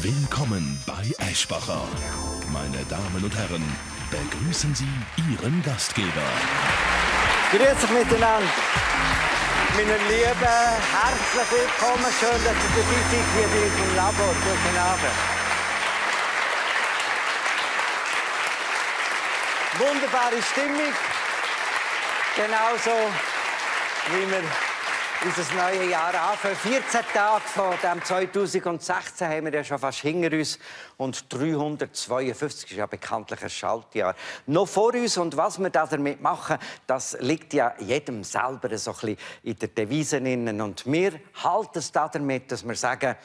Willkommen bei Eschbacher. Meine Damen und Herren, begrüßen Sie Ihren Gastgeber. Grüß euch miteinander. Meine Lieben, herzlich willkommen. Schön, dass ihr dabei seid hier bei uns im Labor. Guten Abend. Wunderbare Stimmung. Genauso wie wir unser neues Jahr anfangen. 14 Tage von dem 2016 haben wir ja schon fast hinter uns. Und 352 ist ja bekanntlich ein Schaltjahr noch vor uns. Und was wir damit machen, das liegt ja jedem selber so ein bisschen in der Devise innen. Und wir halten es damit, dass wir sagen,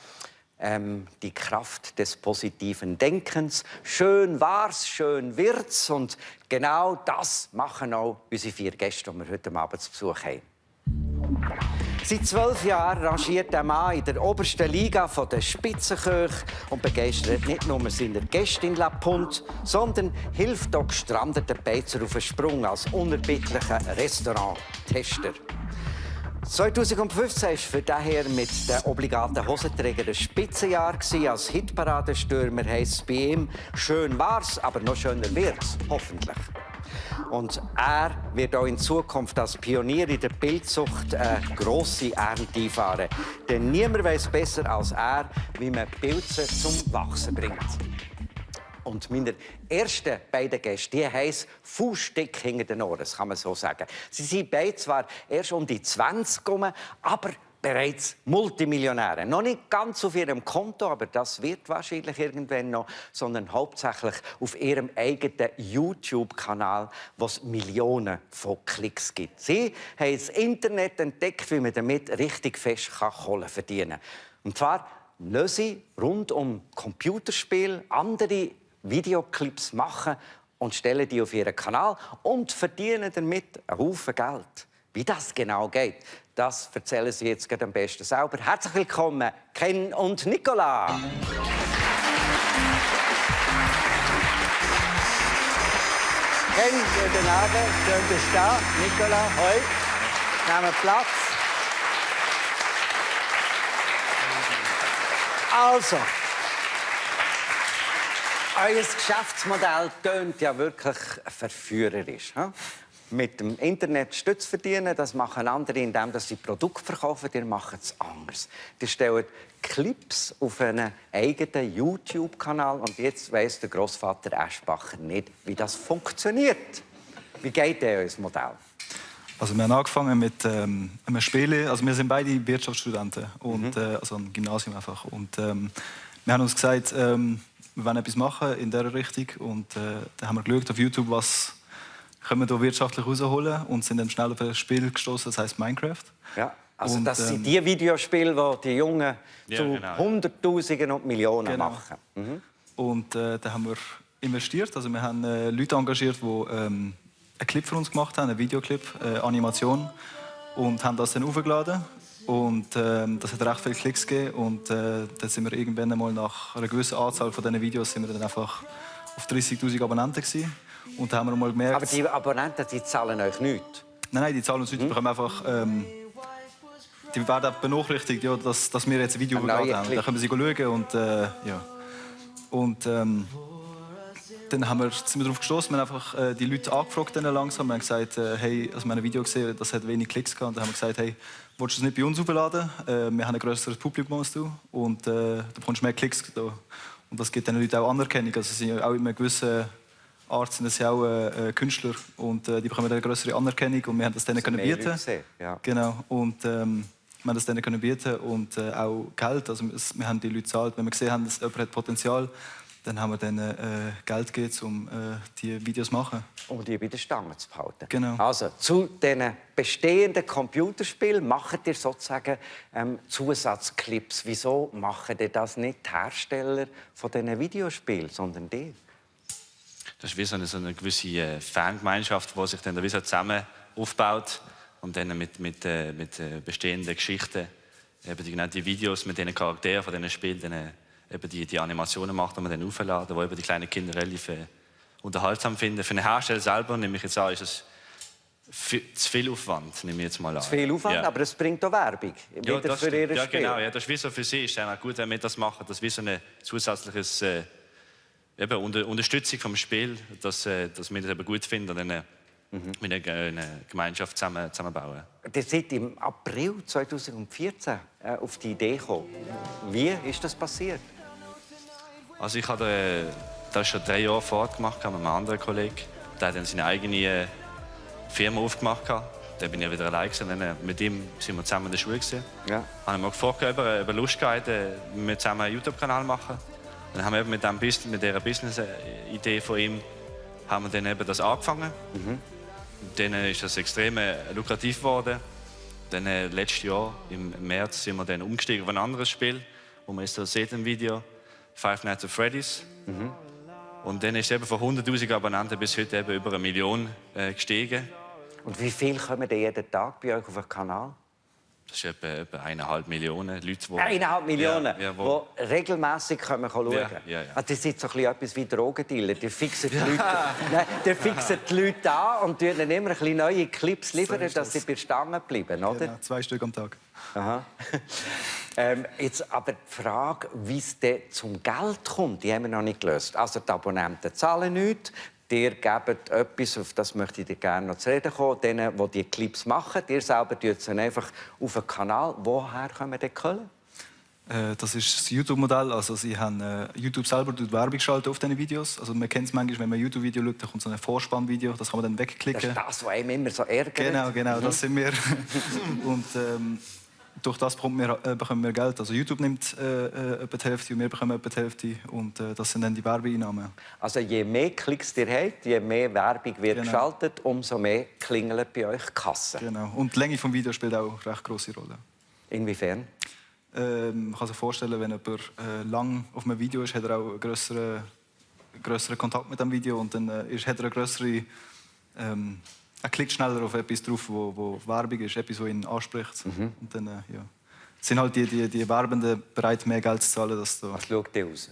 die Kraft des positiven Denkens. Schön war's, schön wird's. Und genau das machen auch unsere 4 Gäste, die wir heute Abend zu Besuch haben. Seit 12 Jahren rangiert der Mann in der obersten Liga der Spitzenköche und begeistert nicht nur seine Gäste in La Punt, sondern hilft auch gestrandeten Beizer auf den Sprung als unerbittlicher Restaurant-Tester. 2015 war für daher mit den obligaten Hosenträgern ein Spitzenjahr. Als Hitparadestürmer heisst es bei ihm: «Schön war's, aber noch schöner wird's, hoffentlich.» Und er wird auch in Zukunft als Pionier in der Pilzzucht eine grosse Ernte einfahren. Denn niemand weiß besser als er, wie man Pilze zum Wachsen bringt. Und meine ersten beiden Gäste, die heissen fußdick hinter den Ohren, das kann man so sagen. Sie sind beide zwar erst um die 20 herum, aber bereits Multimillionäre. Noch nicht ganz auf ihrem Konto, aber das wird wahrscheinlich irgendwann noch, sondern hauptsächlich auf ihrem eigenen YouTube-Kanal, wo es Millionen von Klicks gibt. Sie haben das Internet entdeckt, wie man damit richtig fest Kohle verdienen kann. Und zwar lassen sie rund um Computerspiele andere Videoclips machen und stellen die auf ihren Kanal und verdienen damit einen Haufen Geld. Wie das genau geht, das erzählen Sie jetzt am besten selber. Herzlich willkommen, Ken und Nicola. Ken, guten Abend, schön, dass du da. Nicola, hoi. Nehmen Platz. Also, euer Geschäftsmodell tönt ja wirklich verführerisch. Hm? Mit dem Internet Stütz verdienen, das machen andere, indem sie Produkte verkaufen. Ihr macht es anders. Ihr stellt Clips auf einen eigenen YouTube-Kanal. Und jetzt weiss der Grossvater Eschbacher nicht, wie das funktioniert. Wie geht euer Modell? Also wir haben angefangen mit einem Spiel. Also wir sind beide Wirtschaftsstudenten und also am Gymnasium einfach. Und wir haben uns gesagt, wir wollen etwas machen in dieser Richtung. Und dann haben wir geschaut auf YouTube, was können wir hier wirtschaftlich rausholen, und sind dann schnell auf ein Spiel gestoßen, das heisst Minecraft. Ja, also und, das sind die Videospiele, die die Jungen zu Hunderttausenden und Millionen machen. Und da haben wir investiert. Also wir haben Leute engagiert, die einen Clip für uns gemacht haben, einen Videoclip, Animation, und haben das dann hochgeladen. Und das hat recht viele Klicks gegeben. Und dann sind wir irgendwann einmal nach einer gewissen Anzahl von diesen Videos sind wir dann einfach auf 30'000 Abonnenten gewesen. Und da haben wir mal gemerkt... Aber die Abonnenten, die zahlen euch nichts? Nein, die zahlen uns nichts. Die bekommen einfach... die werden benachrichtigt, ja, dass wir jetzt ein Video hochgeladen haben. Da können sie schauen und ja. Und dann sind wir darauf gestoßen. Wir haben einfach die Leute angefragt dann langsam. Wir haben gesagt, hey, also wir haben ein Video gesehen, das hat wenig Klicks gehabt. Und dann haben wir gesagt, hey, willst du es nicht bei uns hochladen? Wir haben ein grösseres Publikum als du und du bekommst mehr Klicks da. Und das gibt den Leuten auch Anerkennung. Also sie sind auch in einer gewissen Art sind das ja auch Künstler und die bekommen eine größere Anerkennung und wir haben das denen können bieten. Ja. Genau. Und wir haben das denen können bieten und auch Geld. Also wir haben die Leute gezahlt, wenn wir gesehen haben, dass jemand hat Potenzial, dann haben wir denen Geld gegeben, um die Videos zu machen. Um die bei der Stange zu behalten. Genau. Also zu diesen bestehenden Computerspielen macht ihr sozusagen Zusatzclips. Wieso machen ihr das nicht die Hersteller von diesen Videospielen, sondern die? Das ist wie so eine gewisse Fangemeinschaft, die sich dann wie so zusammen aufbaut und dann mit bestehenden Geschichten, eben die Videos mit den Charakteren von diesen Spielen, dann eben die Animationen macht, die man dann aufladen, die eben die kleinen Kinder relativ unterhaltsam finden. Für den Hersteller selber, nehme ich jetzt an, ist es zu viel Aufwand, nehme ich jetzt mal an. Zu viel Aufwand, ja. aber es bringt auch Werbung. Ja, Wieder das für stimmt. ihr Ja, Spiel. genau. Ja, das ist wie so für sie. Ist dann auch gut, wenn wir das machen. Das ist wie so eine zusätzliche Unterstützung vom Spiel, dass wir das eben gut finden und dann mit einer Gemeinschaft zusammenbauen. Ihr seid im April 2014 auf die Idee gekommen. Wie ist das passiert? Also ich habe das schon 3 Jahre vorher gemacht mit einem anderen Kollegen. Der hat dann seine eigene Firma aufgemacht. Dann bin ich wieder allein gewesen. Dann, mit ihm sind wir zusammen in der Schule gewesen. Ja. Habe ich mir gefragt, ob er Lust hatte, wir zusammen einen YouTube-Kanal machen. Dann haben wir eben mit dieser Business-Idee von ihm haben wir dann eben das angefangen. Dann ist das extrem lukrativ geworden. Dann letztes Jahr im März sind wir dann umgestiegen auf ein anderes Spiel, wo man jetzt hier sieht im Video, Five Nights at Freddy's. Und dann ist es eben von 100'000 Abonnenten bis heute eben über 1 Million gestiegen. Und wie viel kommen denn jeden Tag bei euch auf den Kanal? Das ist etwa 1,5 Millionen Leute, die... 1,5 Millionen, ja, die regelmässig schauen können. Ja. Also das ist so etwas wie Drogendealer. Die fixen die Leute, nein, die fixen die Leute an und liefern ihnen immer ein bisschen neue Clips, liefern, dass sie bei der Stange bleiben, oder? Genau, 2 Stück am Tag. Aha. Jetzt aber die Frage, wie es dann zum Geld kommt, die haben wir noch nicht gelöst. Also die Abonnenten zahlen nichts. Ihr gebt etwas, auf das möchte ich dir gerne noch zu reden kommen, denen, die die Clips machen. Ihr selber tut es einfach auf den Kanal. Woher kommen die Kohle? Das ist das YouTube-Modell. Also sie haben, YouTube selber tut Werbung schalten auf diesen Videos. Also man kennt es manchmal, wenn man ein YouTube-Video schaut, da kommt so ein Vorspannvideo, das kann man dann wegklicken. Das ist das, was einem immer so ärgert. Genau, das sind wir. Und durch das bekommen wir Geld. Also YouTube nimmt etwa die Hälfte und wir bekommen etwa die Hälfte. Und das sind dann die Werbeeinnahmen. Also je mehr Klicks ihr habt, je mehr Werbung wird geschaltet, umso mehr klingeln bei euch die Kassen. Genau. Und die Länge des Videos spielt auch eine recht grosse Rolle. Inwiefern? Man kann sich vorstellen, wenn jemand lang auf einem Video ist, hat er auch einen grösseren Kontakt mit dem Video und dann hat er eine grössere... Er klickt schneller auf etwas drauf, wo Werbung ist, etwas, das ihn anspricht. Und dann sind halt die Werbenden bereit, mehr Geld zu zahlen. Was schaut ihr aus?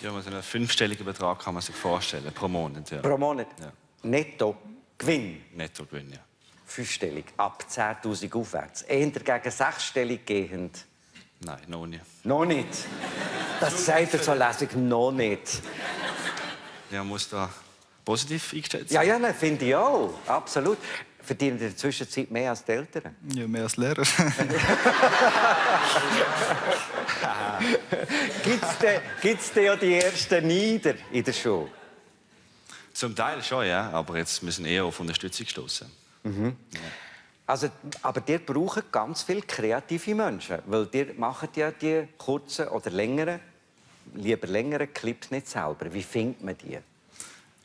Ja, so einen 5-stelligen Betrag kann man sich vorstellen, pro Monat. Ja. Pro Monat? Ja. Netto Gewinn? Nettogewinn, ja. 5-stellig, ab 10'000 aufwärts. Eher gegen 6-stellig gehend? Nein, noch nicht. Noch nicht? Das sagt er so lässig, noch nicht. Ja, man muss da positiv eingestellt sein. Ja, finde ich auch. Absolut. Verdienen in der Zwischenzeit mehr als die Eltern? Ja, mehr als Lehrer. Gibt es denn ja die ersten Neider in der Schule? Zum Teil schon, ja. Aber jetzt müssen wir eher auf Unterstützung stoßen. Ja. Also, aber ihr braucht ganz viele kreative Menschen, weil ihr macht ja die kurzen oder lieber längeren Clips nicht selber. Wie findet man die?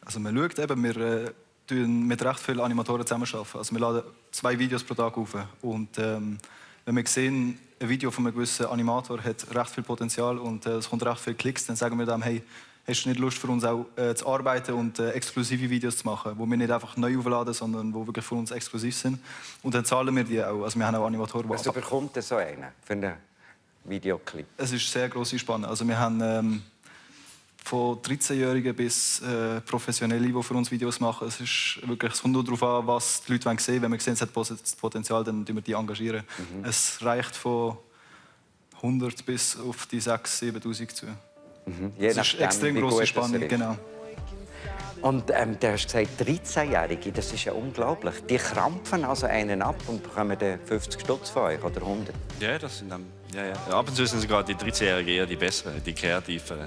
Also man schaut eben, wir tun mit recht vielen Animatoren zusammenarbeiten. Also wir laden 2 Videos pro Tag auf. Und wenn wir sehen, ein Video von einem gewissen Animator hat recht viel Potenzial und es kommt recht viele Klicks, dann sagen wir dem, hey, hast du nicht Lust für uns auch zu arbeiten und exklusive Videos zu machen, wo wir nicht einfach neu aufladen, sondern wo wirklich für uns exklusiv sind. Und dann zahlen wir die auch. Also wir haben auch Animatoren, Was bekommt denn so einen für einen Videoclip? Es ist sehr grosse Spanne. Also wir haben von 13-Jährigen bis Professionelle, die für uns Videos machen. Es kommt nur darauf an, was die Leute sehen wollen. Wenn wir sehen, es hat Potenzial, dann engagieren wir die. Engagieren. Es reicht von 100 bis auf die 6'000, 7'000 zu. Je das ist nachdem, extrem wie grosse gut Spannung, ist. genau. Und du hast gesagt, 13-Jährige, das ist ja unglaublich. Die krampfen also einen ab und bekommen dann 50 Stutz von euch oder 100. Ja, das sind dann, ja. Ab und zu sind sogar die 13-Jährigen eher die Besseren, die Kreativen.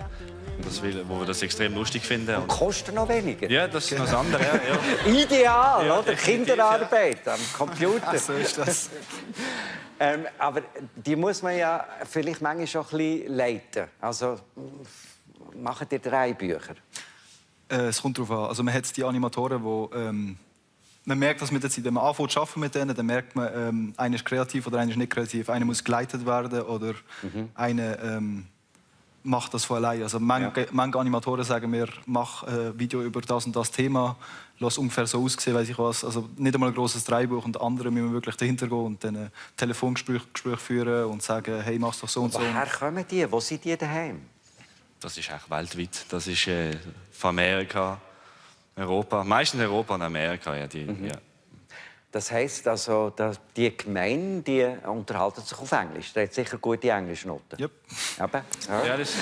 Wo wir das extrem lustig finden. Und kosten noch weniger. Ja, das ist noch das andere. Ja. Ideal, Ja, oder? definitiv, Kinderarbeit am Computer. So ist das. Aber die muss man ja vielleicht manchmal schon ein bisschen leiten. Also machen die 3 Bücher? Es kommt darauf an. Also man hat die Animatoren, die man merkt das mit der Zeit. Wenn man anfängt zu arbeiten mit denen, dann merkt man, einer ist kreativ oder einer ist nicht kreativ. Einer muss geleitet werden oder einer macht das von allein. Also manche Animatoren sagen mir, mach ein Video über das und das Thema, lass ungefähr so aussehen, weiß ich was. Also nicht einmal ein grosses Drehbuch und andere müssen wirklich dahinter gehen und dann ein Telefongespräch führen und sagen, hey, mach's doch so und so. Woher kommen die? Wo sind die daheim? Das ist eigentlich weltweit. Das ist von Amerika, Europa, meistens Europa und Amerika. Ja, ja. Das heisst also, dass die Gemeinde die unterhalten sich auf Englisch. Der hat sicher gute Englischnoten. Yep. Eben, ja. Ja, das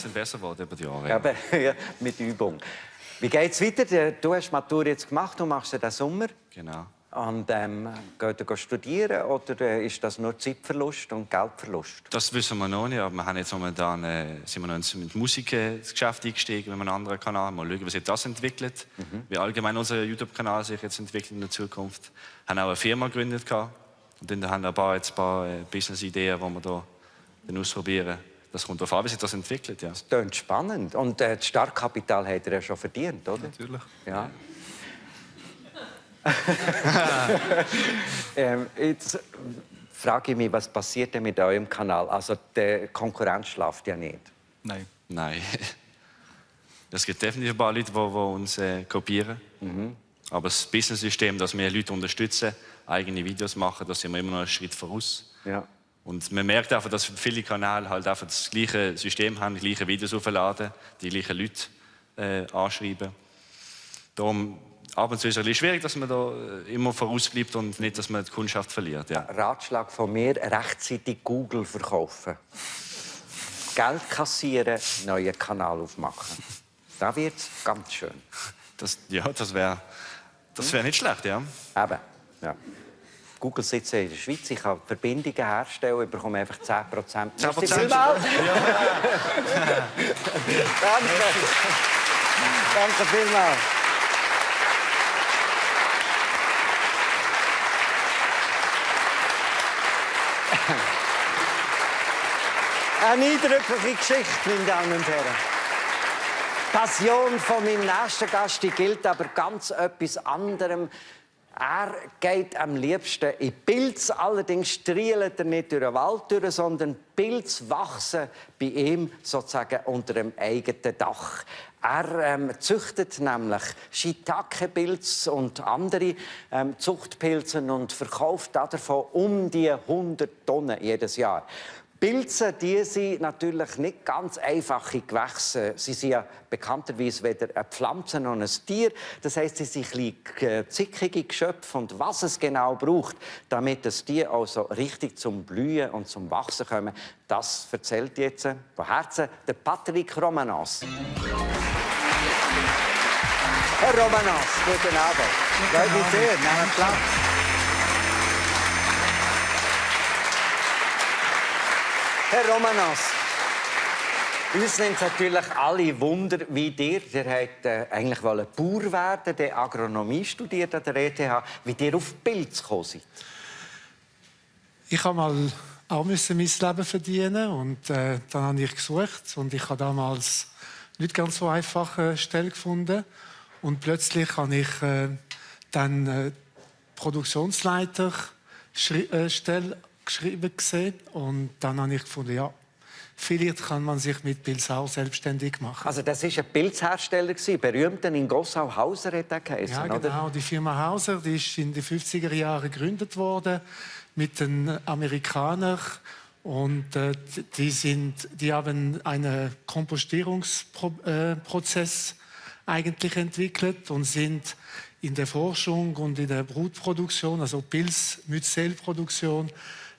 sind besser geworden über die Jahre. Ja. Eben, ja, mit Übung. Wie geht es weiter? Du hast Matur jetzt gemacht, du machst den Sommer. Genau. Und geht ihr studieren oder ist das nur Zeitverlust und Geldverlust? Das wissen wir noch nicht, aber wir haben jetzt momentan, sind wir noch mit Musik ins Geschäft eingestiegen, mit einem anderen Kanal. Mal schauen, wie sich das entwickelt, wie allgemein unser YouTube-Kanal sich jetzt entwickelt in der Zukunft. Wir haben auch eine Firma gegründet und dann haben wir jetzt ein paar Business-Ideen, die wir da dann ausprobieren. Das kommt darauf an, wie sich das entwickelt. Ja. Das klingt spannend. Und das Startkapital hat er ja schon verdient, oder? Natürlich. Ja. Jetzt frage ich mich, was passiert denn mit eurem Kanal? Also, die Konkurrenz schlaft ja nicht. Nein. Nein. Es gibt definitiv ein paar Leute, die uns kopieren. Aber das Business-System, dass wir Leute unterstützen, eigene Videos machen, da sind wir immer noch einen Schritt voraus. Ja. Und man merkt einfach, dass viele Kanäle halt einfach das gleiche System haben, die gleichen Videos aufladen, die gleichen Leute anschreiben. Darum ab und zu ist es ein bisschen schwierig, dass man da immer vorausbleibt und nicht, dass man die Kundschaft verliert. Ja. Ratschlag von mir, rechtzeitig Google verkaufen. Geld kassieren, neuen Kanal aufmachen. Da wird es ganz schön. Das wäre nicht schlecht, ja. Eben, ja. Google sitzt in der Schweiz, ich kann Verbindungen herstellen, ich bekomme einfach 10%. 10%? Danke. Danke vielmals. Eine eindrückliche Geschichte, meine Damen und Herren. Die Passion von meinem nächsten Gast die gilt aber ganz etwas anderem. Er geht am liebsten in Pilze, allerdings strielt er nicht durch den Wald durch, sondern Pilze wachsen bei ihm sozusagen unter dem eigenen Dach. Er züchtet nämlich Shiitake-Pilze und andere Zuchtpilze und verkauft davon um die 100 Tonnen jedes Jahr. Pilze, die sind natürlich nicht ganz einfache Gewächse. Sie sind ja bekannterweise weder eine Pflanze noch ein Tier. Das heisst, sie sind ein bisschen zickige Geschöpfe. Und was es genau braucht, damit das Tier also richtig zum Blühen und zum Wachsen kommen, das erzählt jetzt von Herzen der Patrick Romanos. Herr Romanos, guten Abend. Freut mich sehr. Nehmen Platz. Herr Romanos, uns nimmt es natürlich alle Wunder wie dir. Der wollte eigentlich Bauer werden, der Agronomie studiert an der ETH. Wie ihr auf Pilze gekommen seid? Ich musste mal auch mein Leben verdienen und dann habe ich gesucht und ich habe damals nicht ganz so einfache Stelle gefunden und plötzlich habe ich dann Produktionsleiter Stelle geschrieben gesehen und dann habe ich gefunden, ja, vielleicht kann man sich mit Pilz auch selbstständig machen. Also das war ein Pilzhersteller, berühmter in Gossau, Hauser hat er geheißen, ja, genau. Oder? Die Firma Hauser, die ist in den 50er Jahren gegründet worden mit den Amerikanern und die haben einen Kompostierungsprozess eigentlich entwickelt und sind in der Forschung und in der Brutproduktion, also Pilz-Myzelproduktion,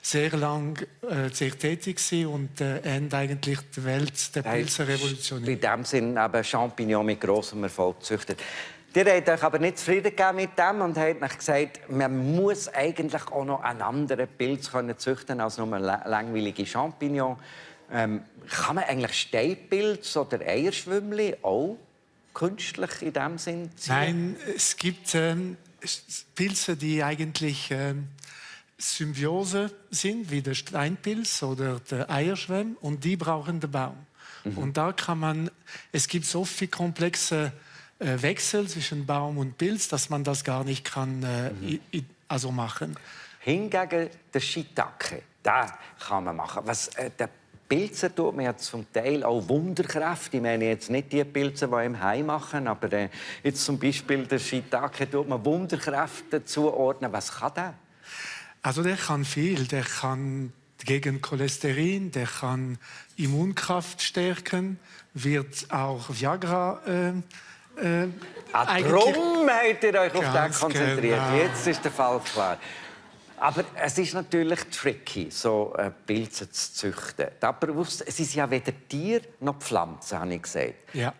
sehr lang sehr tätig gewesen und haben eigentlich die Welt der Pilze revolutioniert. In diesem Sinne eben Champignon mit grossem Erfolg gezüchtet. Ihr habt euch aber nicht zufrieden gegeben mit dem und habt gesagt, man muss eigentlich auch noch einen anderen Pilz züchten als nur langweilige Champignon. Kann man eigentlich Steinpilz oder Eierschwümmli auch künstlich in diesem Sinn ziehen? Nein, es gibt Pilze, die eigentlich Symbiose sind, wie der Steinpilz oder der Eierschwamm, und die brauchen den Baum. Und da kann man, es gibt so viele komplexe Wechsel zwischen Baum und Pilz, dass man das gar nicht kann also machen. Hingegen der Shiitake, das kann man machen. Der Pilze tut man ja zum Teil auch Wunderkräfte. Ich meine jetzt nicht die Pilze, die im Heim machen, aber jetzt zum Beispiel der Shiitake tut man Wunderkräfte zuordnen. Was kann der? Also der kann viel. Der kann gegen Cholesterin, der kann Immunkraft stärken, wird auch Viagra Darum habt ihr euch auf den Ganz konzentriert. genau. Jetzt ist der Fall klar. Aber es ist natürlich tricky, so Pilze zu züchten. Sie sind ja weder Tier noch Pflanzen, habe ich gesagt. Ja.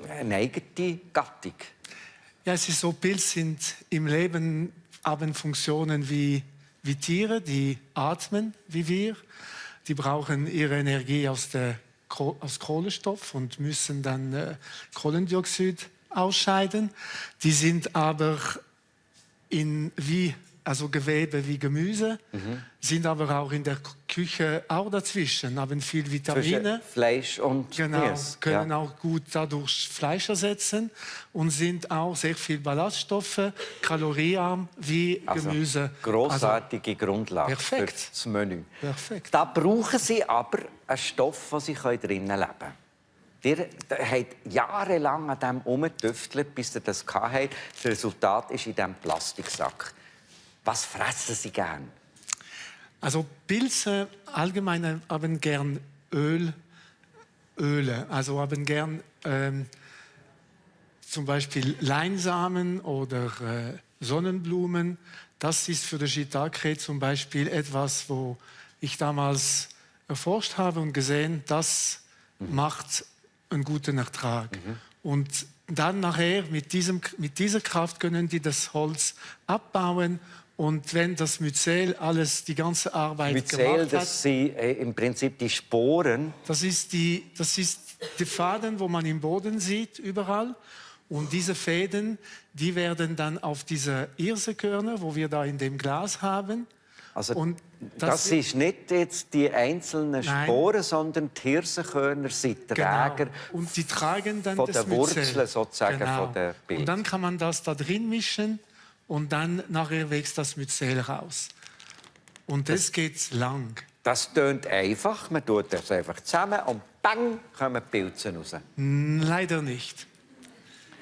Eine eigene Gattung. Ja, es ist so, Pilze sind im Leben, haben Funktionen wie Tiere, die atmen wie wir. Die brauchen ihre Energie aus Kohlenstoff und müssen dann Kohlendioxid ausscheiden. Die sind aber also Gewebe wie Gemüse, sind aber auch in der Küche auch dazwischen, haben viel Vitamine. Zwischen Fleisch und Genau, Gemüse. können auch gut dadurch Fleisch ersetzen und sind auch sehr viel Ballaststoffe, kaloriearm wie Gemüse. Grossartige Grundlage perfekt. für das Menü. Perfekt. Da brauchen Sie aber einen Stoff, den Sie drinnen leben können. Ihr habt jahrelang an dem herumgetüftelt, bis ihr das hattet. Das Resultat ist in diesem Plastiksack. Was fressen Sie gern? Also Pilze allgemein haben gern Öle, also haben gern zum Beispiel Leinsamen oder Sonnenblumen. Das ist für den Shiitake zum Beispiel etwas, wo ich damals erforscht habe und gesehen, das macht einen guten Ertrag. Und dann nachher mit dieser Kraft können die das Holz abbauen. Und wenn das Myzel die ganze Arbeit Myzel, gemacht hat, das sind im Prinzip die Sporen. das ist die Faden, wo man im Boden sieht, überall. Und diese Fäden, die werden dann auf diese Hirsekörner, wo wir da in dem Glas haben. Also, und das ist nicht jetzt die einzelnen Sporen, sondern die Hirsenkörner sind Träger. Genau. Und die tragen dann von das der Wurzel Myzel. sozusagen von der Pilze. Und dann kann man das da drin mischen und dann nachher wächst das Myzel raus. Und das geht lang. Das tönt einfach. Man tut das einfach zusammen und bang, kommen die Pilze raus. Leider nicht.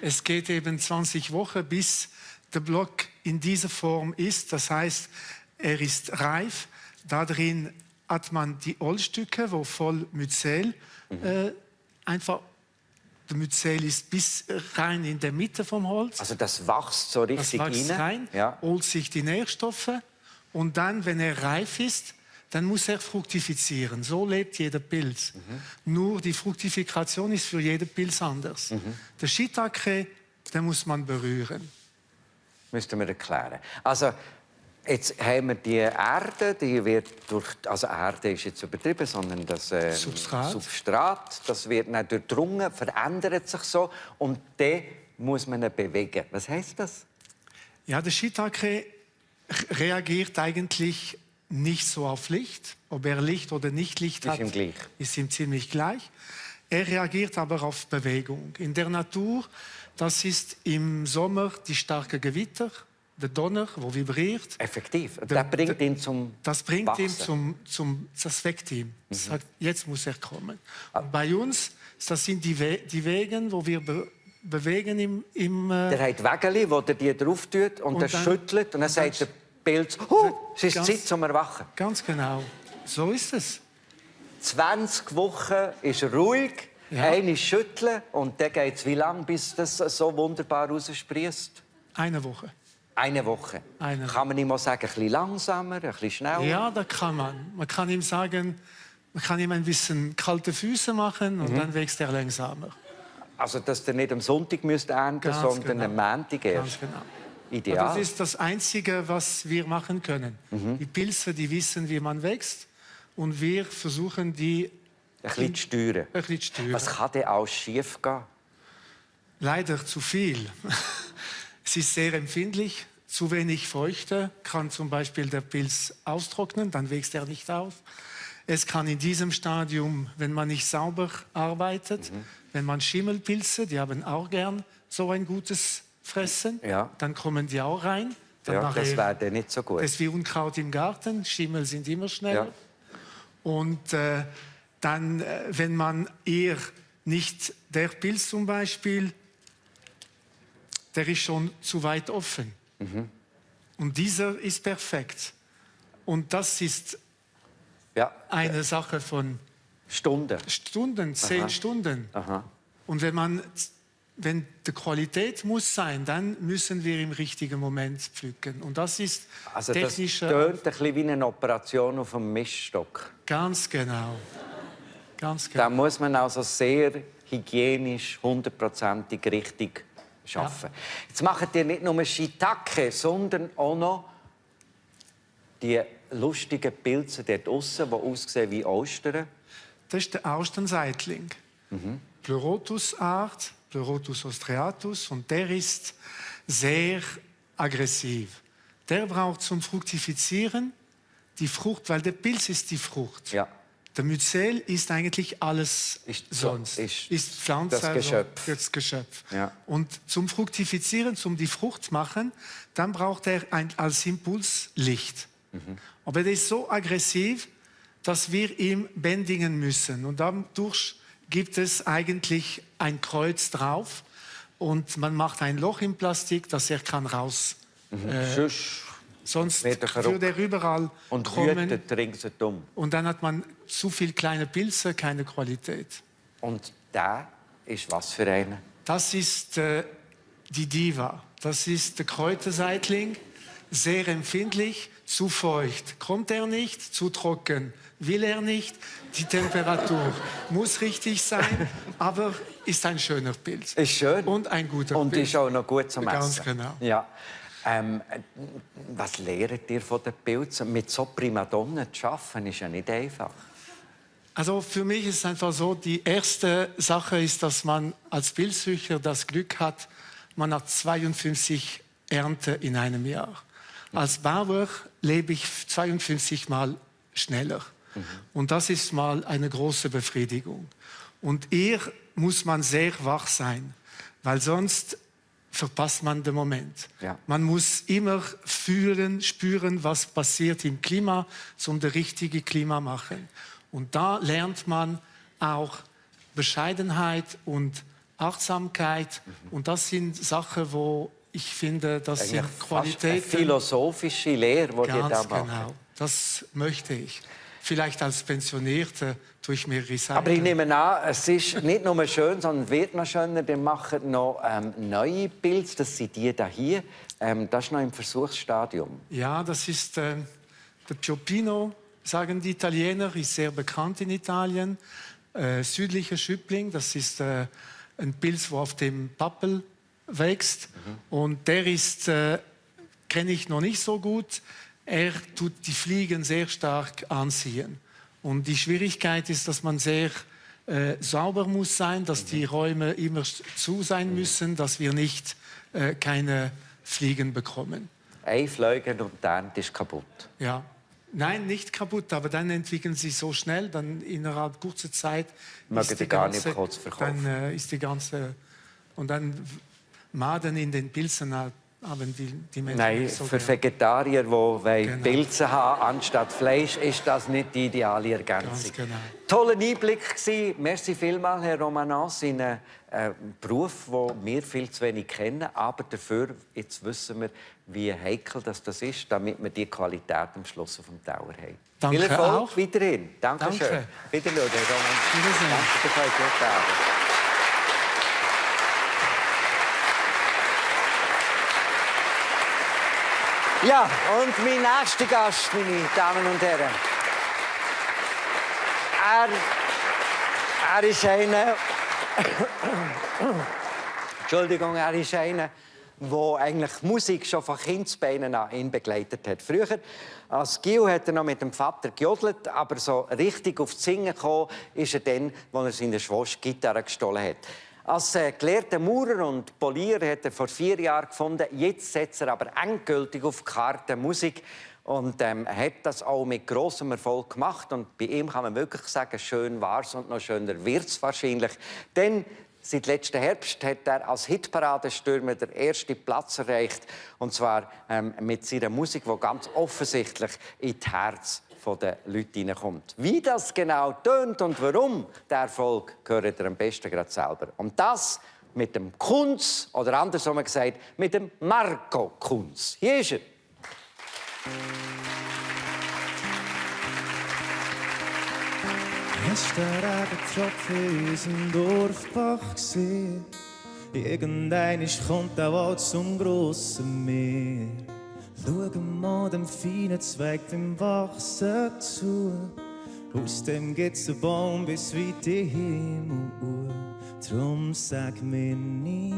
Es geht eben 20 Wochen, bis der Block in dieser Form ist. Das heißt, er ist reif. Da drin hat man die Ollstücke, wo voll Myzel einfach. Der Myzel ist bis rein in der Mitte vom Holz. Also das wächst so richtig Das wächst rein, Ja. holt sich die Nährstoffe und dann, wenn er reif ist, dann muss er fruktifizieren. So lebt jeder Pilz. Nur die Fruktifikation ist für jeden Pilz anders. Der Shiitake, den muss man berühren. Müssten wir erklären. Also, jetzt haben wir die Erde, die wird also Erde ist jetzt übertrieben, sondern das Substrat, das wird dann durchdrungen, verändert sich so und dann muss man ihn bewegen. Was heißt das? Ja, der Shiitake reagiert eigentlich nicht so auf Licht. Ob er Licht oder nicht Licht hat, ihm gleich. ist ihm ziemlich gleich. Er reagiert aber auf Bewegung. In der Natur, das ist im Sommer die starke Gewitter, der Donner, wo vibriert. Effektiv. Das bringt ihn zum Das bringt Wachsen. ihn das weckt ihn. Sagt, jetzt muss er kommen. Und bei uns, das sind die Wege, wo wir bewegen im Der hat Wägeli, wo der die drauf tut und der dann- schüttelt und dann sagt der Pilz, es ist Ganz- Zeit zum Erwachen. Ganz genau. So ist es. 20 Wochen ist er ruhig, Ja. eine schütteln und dann geht es wie lange, bis das so wunderbar raussprießt? Eine Woche. Eine Woche. Eine Kann man ihm auch sagen, ein bisschen langsamer, ein bisschen schneller? Ja, da kann man. Man kann ihm sagen, man kann ihm ein bisschen kalte Füße machen und dann wächst er langsamer. Also, dass ihr nicht am Sonntag müsst ernten, Ganz sondern genau. am Montag erst. Ganz genau. Ideal. Das ist das Einzige, was wir machen können. Die Pilze, die wissen, wie man wächst und wir versuchen, die ein bisschen zu steuern. ein bisschen zu steuern. Was kann denn alles schief gehen? Leider zu viel. Es ist sehr empfindlich. Zu wenig Feuchte kann zum Beispiel der Pilz austrocknen, dann wächst er nicht auf. Es kann in diesem Stadium, wenn man nicht sauber arbeitet, wenn man Schimmelpilze, die haben auch gern so ein gutes Fressen, Ja. dann kommen die auch rein. Dann Ja, das nachher- wäre dann nicht so gut. Das ist wie Unkraut im Garten, Schimmel sind immer schneller. Ja. Und dann, wenn man eher nicht, der Pilz zum Beispiel, der ist schon zu weit offen. Und dieser ist perfekt. Und das ist Ja, eine Sache von Stunden. Stunden, 10 Stunden. Aha. Und wenn man wenn die Qualität muss sein, dann müssen wir im richtigen Moment pflücken. Und das ist Also das technische... tönt ein bisschen wie eine Operation auf dem Miststock. Ganz genau. Ganz Da genau. muss man also sehr hygienisch, 100%ig richtig arbeiten. Ja. Jetzt macht ihr nicht nur Shiitake, sondern auch noch die lustigen Pilze dort draussen, die aussehen wie Austern. Das ist der Austernseitling. Pleurotus-Art, Pleurotus ostreatus, und der ist sehr aggressiv. Der braucht zum Fruktifizieren die Frucht, weil der Pilz ist die Frucht. Ja. Der Myzel ist eigentlich alles Ist sonst. ist Pflanze, das Geschöpf. Also das Geschöpf. Ja. Und zum Fruktifizieren, zum die Frucht machen, dann braucht er als Impuls Licht. Aber der ist so aggressiv, dass wir ihn bändigen müssen. Und dadurch gibt es eigentlich ein Kreuz drauf und man macht ein Loch im Plastik, dass er kann raus. Sonst wird er verrückt. würde er überall Und kommen. wütet ringsherum. Und dann hat man zu viel kleine Pilze, keine Qualität. Und der ist was für einer? Das ist die Diva. Das ist der Kräuterseitling, sehr empfindlich, zu feucht. Kommt er nicht, zu trocken. Will er nicht, die Temperatur muss richtig sein, aber ist ein schöner Pilz. Ist schön. Und ein guter Und Pilz. ist auch noch gut zum Essen. Ganz genau. Ja. Was lehrt ihr von den Pilzen? Mit so Primadonnen zu arbeiten, ist ja nicht einfach. Also für mich ist es einfach so, die erste Sache ist, dass man als Pilzhüter das Glück hat, man hat 52 Ernte in einem Jahr. Als Bauer lebe ich 52 Mal schneller. Und das ist mal eine große Befriedigung. Und hier muss man sehr wach sein, weil sonst verpasst man den Moment. Ja. Man muss immer fühlen, spüren, was passiert im Klima, um das richtige Klima machen. Und da lernt man auch Bescheidenheit und Achtsamkeit. Und das sind Sachen, wo ich finde, das sind Fast eine Qualitäten. philosophische Lehre, die ihr da Ganz macht. genau. Das möchte ich. Vielleicht als Pensionierter tue ich mir recyceln. Aber ich nehme an, es ist nicht nur schön, sondern wird noch schöner. Ihr macht noch neue Pilze, das sind die hier. Das ist noch im Versuchsstadium. Ja, das ist der Pioppino, sagen die Italiener, ist sehr bekannt in Italien. Südlicher Schüppling, das ist ein Pilz, der auf dem Pappel wächst. Und der ist, kenne ich noch nicht so gut. Er tut die Fliegen sehr stark anziehen. Und die Schwierigkeit ist, dass man sehr sauber muss sein, dass die Räume immer zu sein müssen, dass wir nicht keine Fliegen bekommen. Ein Fliegen und die Ernte ist kaputt. Ja. Nein, nicht kaputt, aber dann entwickeln sie so schnell, dann innerhalb kurzer Zeit Mögen die gar nicht kurz verkaufen. dann ist die ganze und dann Maden in den Pilzen haben die Menschen Nein, nicht so für gern. Vegetarier, die Genau. Pilze haben anstatt Fleisch, ist das nicht die ideale Ergänzung. Ganz genau. Toller Einblick gewesen. Merci vielmals, Herr Romanos, in einen Beruf, den wir viel zu wenig kennen. Aber dafür, jetzt wissen wir, wie heikel das ist, damit wir die Qualität am Schluss auf dem Teller haben. Danke Viel Erfolg auch. weiterhin. Dankeschön. Danke. Wiedersehen, Herr Romanos. Wiedersehen. Danke, das war guten Abend. Ja, und mein nächster Gast, meine Damen und Herren. Er ist einer... Entschuldigung, er ist einer, der eigentlich Musik schon von Kindsbeinen an ihn begleitet hat. Früher, als Gil, hat er noch mit dem Vater gejodelt, aber so richtig auf das Singen gekommen ist er dann, als er seiner Schwester Gitarre gestohlen hat. Als gelehrter Maurer und Polier hat er vor 4 Jahren gefunden, jetzt setzt er aber endgültig auf die Karte Musik. Und hat das auch mit grossem Erfolg gemacht. Und bei ihm kann man wirklich sagen, schön war's und noch schöner wird's wahrscheinlich. Denn seit letzten Herbst hat er als Hitparadestürmer den ersten Platz erreicht. Und zwar mit seiner Musik, die ganz offensichtlich in das Herz der Leute hineinkommt. Wie das genau tönt und warum der Erfolg, gehört er am besten gerade selber. Und das mit dem Kunz, oder andersrum gesagt, mit dem Marco Kunz. Hier ist er. Gestern Abend Tropfen in unserem Dorfbach gesehen. Irgendein kommt auch Wald zum grossen Meer. Schau mal dem feinen Zweig beim Wachsen zu. Aus dem gibt's einen Baum bis weit in den Himmel. Drum sag mir nie,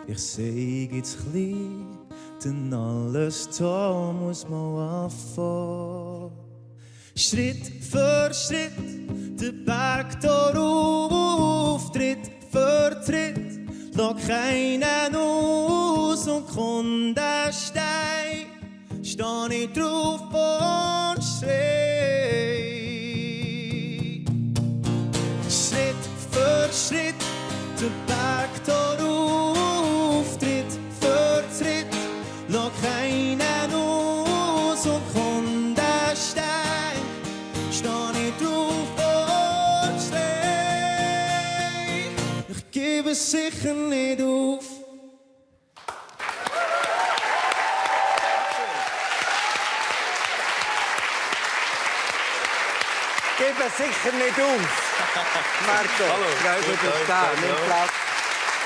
ich sei jetzt klein, denn alles da muss man anfangen. Schritt für Schritt, der Berg da rauf, Tritt für Tritt, lass keinen aus und kommt der Stein, steh ich drauf und schrei. Schritt für Schritt, der Berg da rauf, Tritt für Tritt, lass keinen aus und kommt der Stein, steh ich drauf und schrei. Ich gebe sicher nicht auf. Gebe sicher nicht auf. Marco, Hallo. du bist da. Nimm Platz.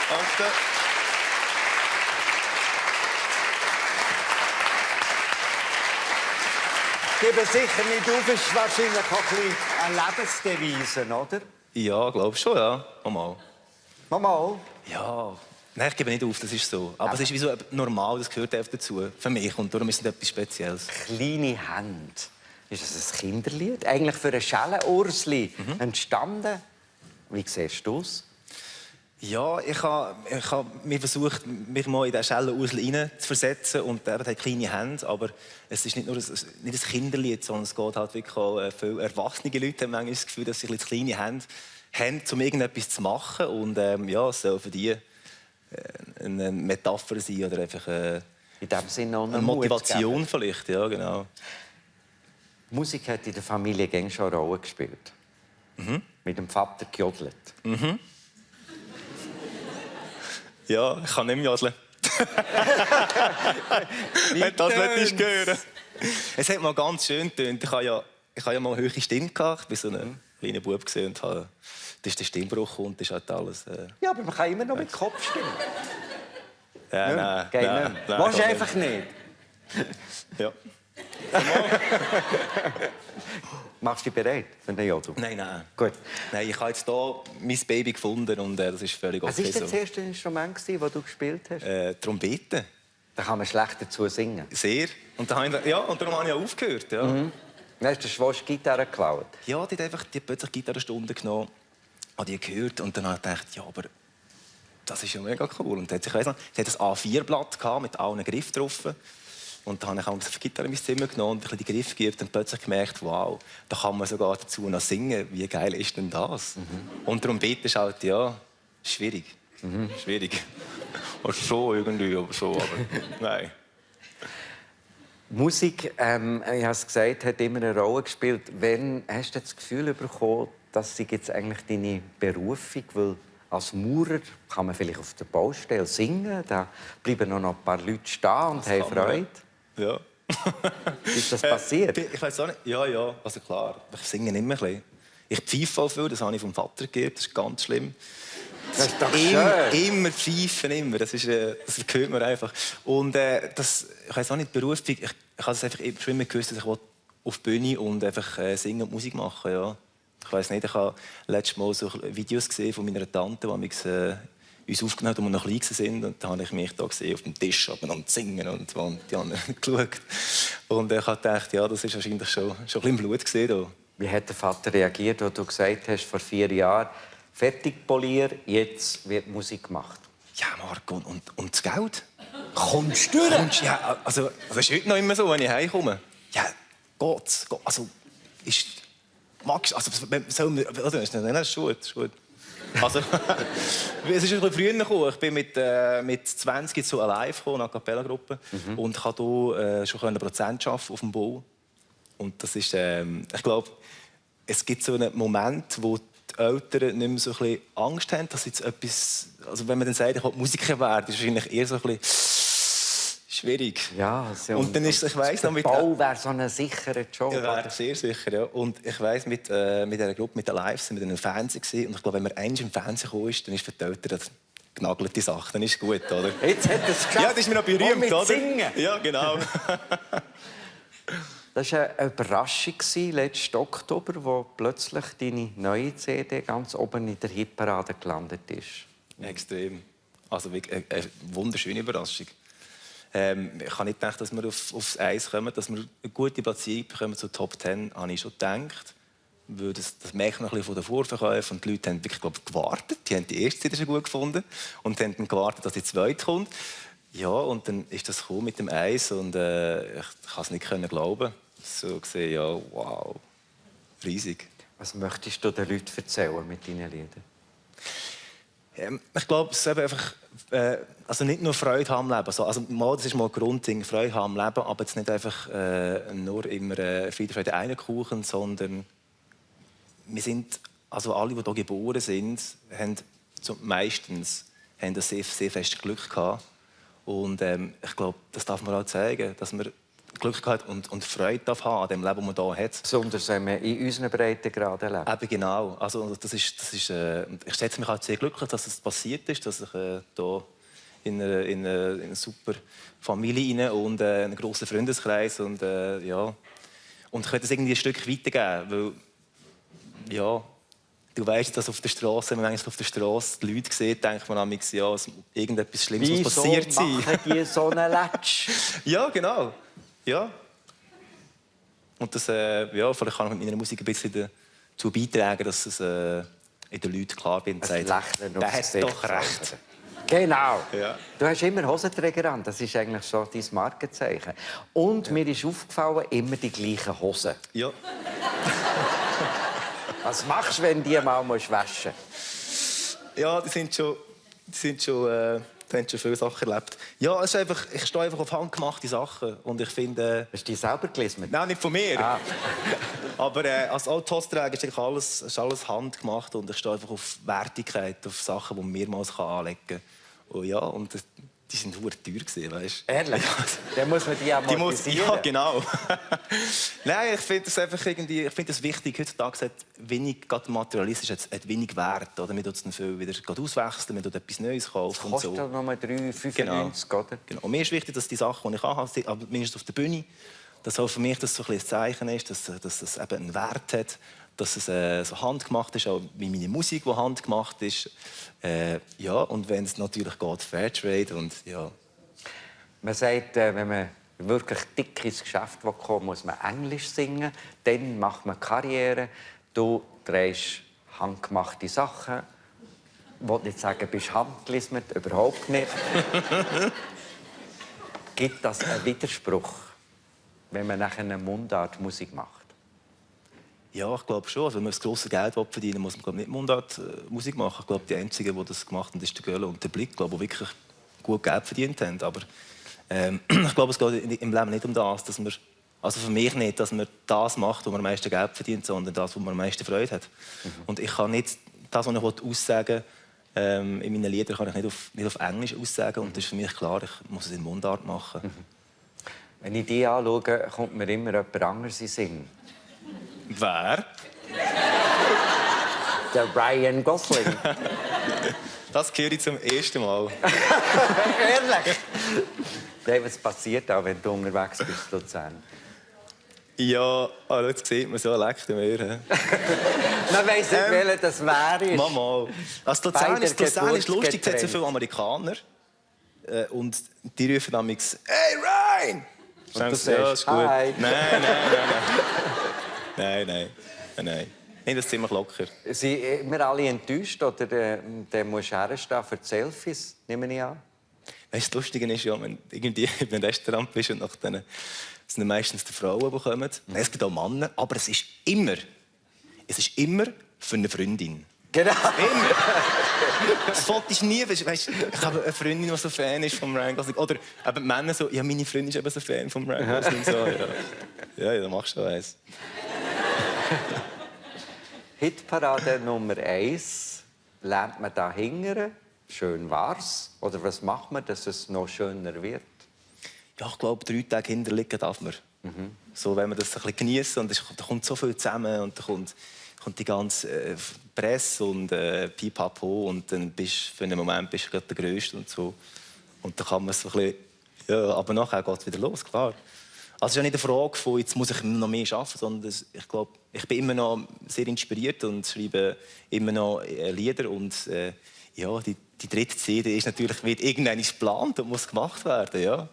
Danke. Gebe sicher nicht auf ist wahrscheinlich auch ein bisschen eine Lebensdevise, oder? Ja, glaub schon, ja. Mal. Mal. Ja. Nein, ich gebe nicht auf, das ist so. Aber es ist wie so normal, das gehört einfach dazu. Für mich. Und darum ist es etwas Spezielles. Kleine Hände. Ist das ein Kinderlied? Eigentlich für ein Schellenursli entstanden. Wie siehst du es? Ja, ich habe mir versucht, mich mal in diesen Schellenursel hinein zu versetzen. Und er hat kleine Hände. Aber es ist nicht nur nicht ein Kinderlied, sondern es geht halt wirklich auch viele erwachsene Leute haben manchmal das Gefühl, dass sie ein bisschen kleine Hände haben, um irgendetwas zu machen. Und ja, es soll für die eine Metapher sein oder einfach In dem Sinne auch eine Motivation vielleicht. Ja, genau. Musik hat in der Familie gäng schon eine Rolle gespielt. Mit dem Vater gejodelt. Ja, ich kann nicht mehr jodeln. Wenn das nicht hören. Es hat mal ganz schön getönt. Ich habe ja mal eine hohe Stimme gehabt. Ich war so ein kleiner Bub und da ist der Stimmbruch und das ist halt alles. Ja, aber man kann immer noch mit dem Kopf stimmen. Nein. Willst du einfach nicht? Ja. Machst du dich bereit für den Jodel? Nein. Gut. Nein, ich habe jetzt hier mein Baby gefunden und das ist völlig okay. Was war so. das erste Instrument, das du gespielt hast? Trompete. Da kann man schlecht dazu singen. Sehr. Und darum habe ich auch aufgehört. Ja. Dann hast du der Schwester Gitarre geklaut. Ja, die hat plötzlich Gitarrenstunde genommen, habe die gehört und dann habe ich gedacht, ja, aber das ist ja mega cool. Und sie hat ein A4-Blatt mit allen Griffen drauf. Und dann habe ich auch die Gitarre in mein Zimmer genommen und ein bisschen die Griffe gegeben und plötzlich gemerkt, wow, da kann man sogar dazu noch singen. Wie geil ist denn das? Und Trompete ist halt, ja, schwierig. Schwierig. Oder so irgendwie, aber so, aber nein. Musik, ich habe es gesagt, hat immer eine Rolle gespielt. Wann hast du das Gefühl bekommen, dass sie jetzt eigentlich deine Berufung, weil als Maurer kann man vielleicht auf der Baustelle singen, da bleiben noch ein paar Leute stehen und haben Freude. Ja. Ist das passiert? Ich weiß auch nicht. Ja, also klar. Ich singe immer ein bisschen. Ich pfeife auch viel, das habe ich vom Vater gegeben, das ist ganz schlimm. Das ist doch schön. Immer pfeifen, immer. Das gehört mir einfach. Und ich weiß auch nicht, Berufung, ich habe das einfach schon immer gewusst, dass ich auf die Bühne und einfach singen und Musik machen. Ja. Ich weiß nicht, ich habe letztes Mal so Videos gesehen von meiner Tante, die uns aufgenommen haben, als wir noch klein waren. Und da habe ich mich da gesehen, auf dem Tisch und singen und die haben geschaut. Und ich habe gedacht, ja, das ist wahrscheinlich schon ein bisschen im Blut gesehen. Wie hat der Vater reagiert, als du gesagt hast, vor 4 Jahren, fertig poliert, jetzt wird Musik gemacht? Ja, Marco, und das Geld? Kommst du durch? Ja, also das ist heute noch immer so, wenn ich heimkomme. Ja, geht's. Also, ist... Magst also, sollen wir... Oder? Nein, das ist gut. Also, es ist ein bisschen früher gekommen. Ich bin mit 20 zu Alive gekommen, eine A-Cappella-Gruppe. Und ich konnte hier schon Prozent arbeiten auf dem Bau. Und das ist... ich glaube, es gibt so einen Moment, wo die Eltern nicht mehr so ein bisschen Angst haben, dass jetzt etwas... Also wenn man dann sagt, ich will Musiker werden, ist es wahrscheinlich eher so ein bisschen... schwierig. Ja, also, und dann ist, ich weiss noch, mit Bau wäre so ein sicherer Job. Ja, wäre sehr sicher, ja. Und ich weiss, mit dieser Gruppe, mit den Lives, sind wir dann im Fernsehen gesehen. Und ich glaube, wenn man einmal im Fernsehen gekommen ist, dann ist für die Eltern genagelte Sache, dann ist gut, oder? Jetzt hat er es geschafft. Ja, das ist mir noch Und berühmt, mit oder? Singen. Ja, genau. Das war eine Überraschung letzten Oktober, wo plötzlich deine neue CD ganz oben in der Hitparade gelandet ist. Extrem. Also wirklich eine wunderschöne Überraschung. Ich habe nicht gedacht, dass wir aufs Eis kommen, dass wir eine gute Platzierung bekommen zur Top 10, habe ich schon gedacht. Weil das merkt man ein bisschen von den Vorverkäufen. Und die Leute haben wirklich, gewartet. Die haben die erste CD schon gut gefunden und haben dann gewartet, dass die zweite kommt. Ja, und dann ist das gekommen mit dem Eis und ich kann es nicht glauben. So gesehen, ja, wow, riesig. Was möchtest du den Leuten erzählen mit deinen Liedern? Ich glaube, es ist eben einfach, also nicht nur Freude haben am Leben. Also das ist mal ein Grundding, Freude haben am Leben, aber jetzt nicht einfach nur immer Friede, Freude, Eierkuchen, sondern wir sind, also alle, die hier geboren sind, haben meistens ein sehr, sehr festes Glück gehabt. Und ich glaube, das darf man auch zeigen, dass man Glück hat und Freude darf haben an dem Leben, das man hier hat. Besonders wenn wir in unseren Breitengraden leben. Eben genau. Also, das ist, ich schätze mich auch sehr glücklich, dass es passiert ist, dass ich hier in eine super Familie rein und einen grossen Freundeskreis und ja. Und ich könnte es irgendwie ein Stück weitergeben, weil ja, du weißt, dass auf der Straße, wenn man eigentlich auf der Straße die Leute sieht, denkt man manchmal, ja, irgendetwas Schlimmes muss passiert sein. Wieso machen die so einen Latsch? Ja, genau. Ja. Und das, ja, vielleicht kann ich mit meiner Musik ein bisschen dazu beitragen, dass es in den Leuten klar wird und sagt, der hat doch recht. Genau. Ja. Du hast immer Hosenträger an, das ist eigentlich so dein Markenzeichen. Und mir ist aufgefallen, immer die gleichen Hosen. Ja. Was machst du, wenn die mal waschen musst? Ja, die haben schon viele Sachen erlebt. Ja, es ist einfach, ich stehe einfach auf handgemachte Sachen. Und ich finde... Hast du die selber gelesen? Nein, nicht von mir. Ah. Aber als Hostenträger ist alles handgemacht. Und ich stehe einfach auf Wertigkeit, auf Sachen, die man mehrmals anlegen kann. Und ja, und die sind verdammt teuer gewesen, weißt du? Ehrlich? Dann muss man die amortisieren. Ja, genau. Nein, ich finde das einfach irgendwie, ich finde das wichtig. Heutzutage hat wenig, gerade materialistisch, hat wenig Wert. Oder? Man tut es dann viel wieder auswechseln, man tut etwas Neues kaufen. Das kostet und so. nur 3,95 Genau. oder? Genau. Und mir ist wichtig, dass die Sachen, die ich habe, aber mindestens auf der Bühne, dass auch für mich das so ein Zeichen ist, dass es eben einen Wert hat, dass es so handgemacht ist, auch wie meine Musik, die handgemacht ist. Ja, und wenn es natürlich geht, Fairtrade und ja. Man sagt, wenn man wirklich dick ins Geschäft kommen will, muss man Englisch singen. Dann macht man Karriere. Du drehst handgemachte Sachen. Ich will nicht sagen, du bist handgelismet, überhaupt nicht. Gibt das einen Widerspruch, wenn man nachher eine Mundart Musik macht? Ja, ich glaube schon. Also, wenn man das grosse Geld verdienen will, muss man nicht Mundart Musik machen. Ich glaube, die Einzigen, die das gemacht haben, ist der Göller und der Blick, die wirklich gut Geld verdient haben. Aber ich glaube, es geht im Leben nicht um das, dass man, also für mich nicht, dass man das macht, wo man am meisten Geld verdient, sondern das, wo man am meisten Freude hat. Und ich kann nicht das, was ich aussagen will, in meinen Liedern kann ich nicht auf Englisch aussagen. Und das ist für mich klar, ich muss es in Mundart machen. Wenn ich die anschaue, kommt mir immer jemand anderes in den Sinn. Wer? Der Ryan Gosling. Das höre ich zum ersten Mal. Ehrlich? Nein, was passiert auch, wenn du unterwegs bist in Luzern? Ja, also jetzt sieht man so leckt mir. Man weiss nicht, welcher das wäre. Mama. Also Luzern ist lustig, es hat so viele Amerikaner. Und die rufen damals «Hey, Ryan!» Und du sagst, ja, ist gut. «Hi!» Nein. Nicht das ziemlich locker. Sind immer alle enttäuscht oder der musst du herstehen für die Selfies, nehme ich an? Weißt, das Lustige ist ja, wenn du irgendwie in einem Restaurant bist und nach denen sind meistens die Frauen, die kommen. Es gibt auch Männer, aber es ist immer für eine Freundin. Genau. Immer. Das Foto ist nie, weißt, ich habe eine Freundin, die so Fan ist vom Ryan Gosling. Oder eben die Männer so, ja, meine Freundin ist eben so Fan vom Ryan Gosling. So, ja, da machst du eins. Hitparade Nummer 1. Lernt man da hingern? Schön war's? Oder was macht man, dass es noch schöner wird? Ja, ich glaube, 3 Tage hinterliegen darf man. So, wenn man das ein bisschen genießen und da kommt so viel zusammen und da kommt kommt die ganze Presse und Pipapo und dann bist du für einen Moment bist du gerade der Größte und so. Und dann kann man so ein bisschen, ja, aber nachher geht es wieder los, klar. Also es ist ja nicht eine Frage von, jetzt muss ich noch mehr arbeiten, sondern ich glaube, ich bin immer noch sehr inspiriert und schreibe immer noch Lieder und ja, die dritte CD ist natürlich, wird irgendwann geplant und muss gemacht werden, ja.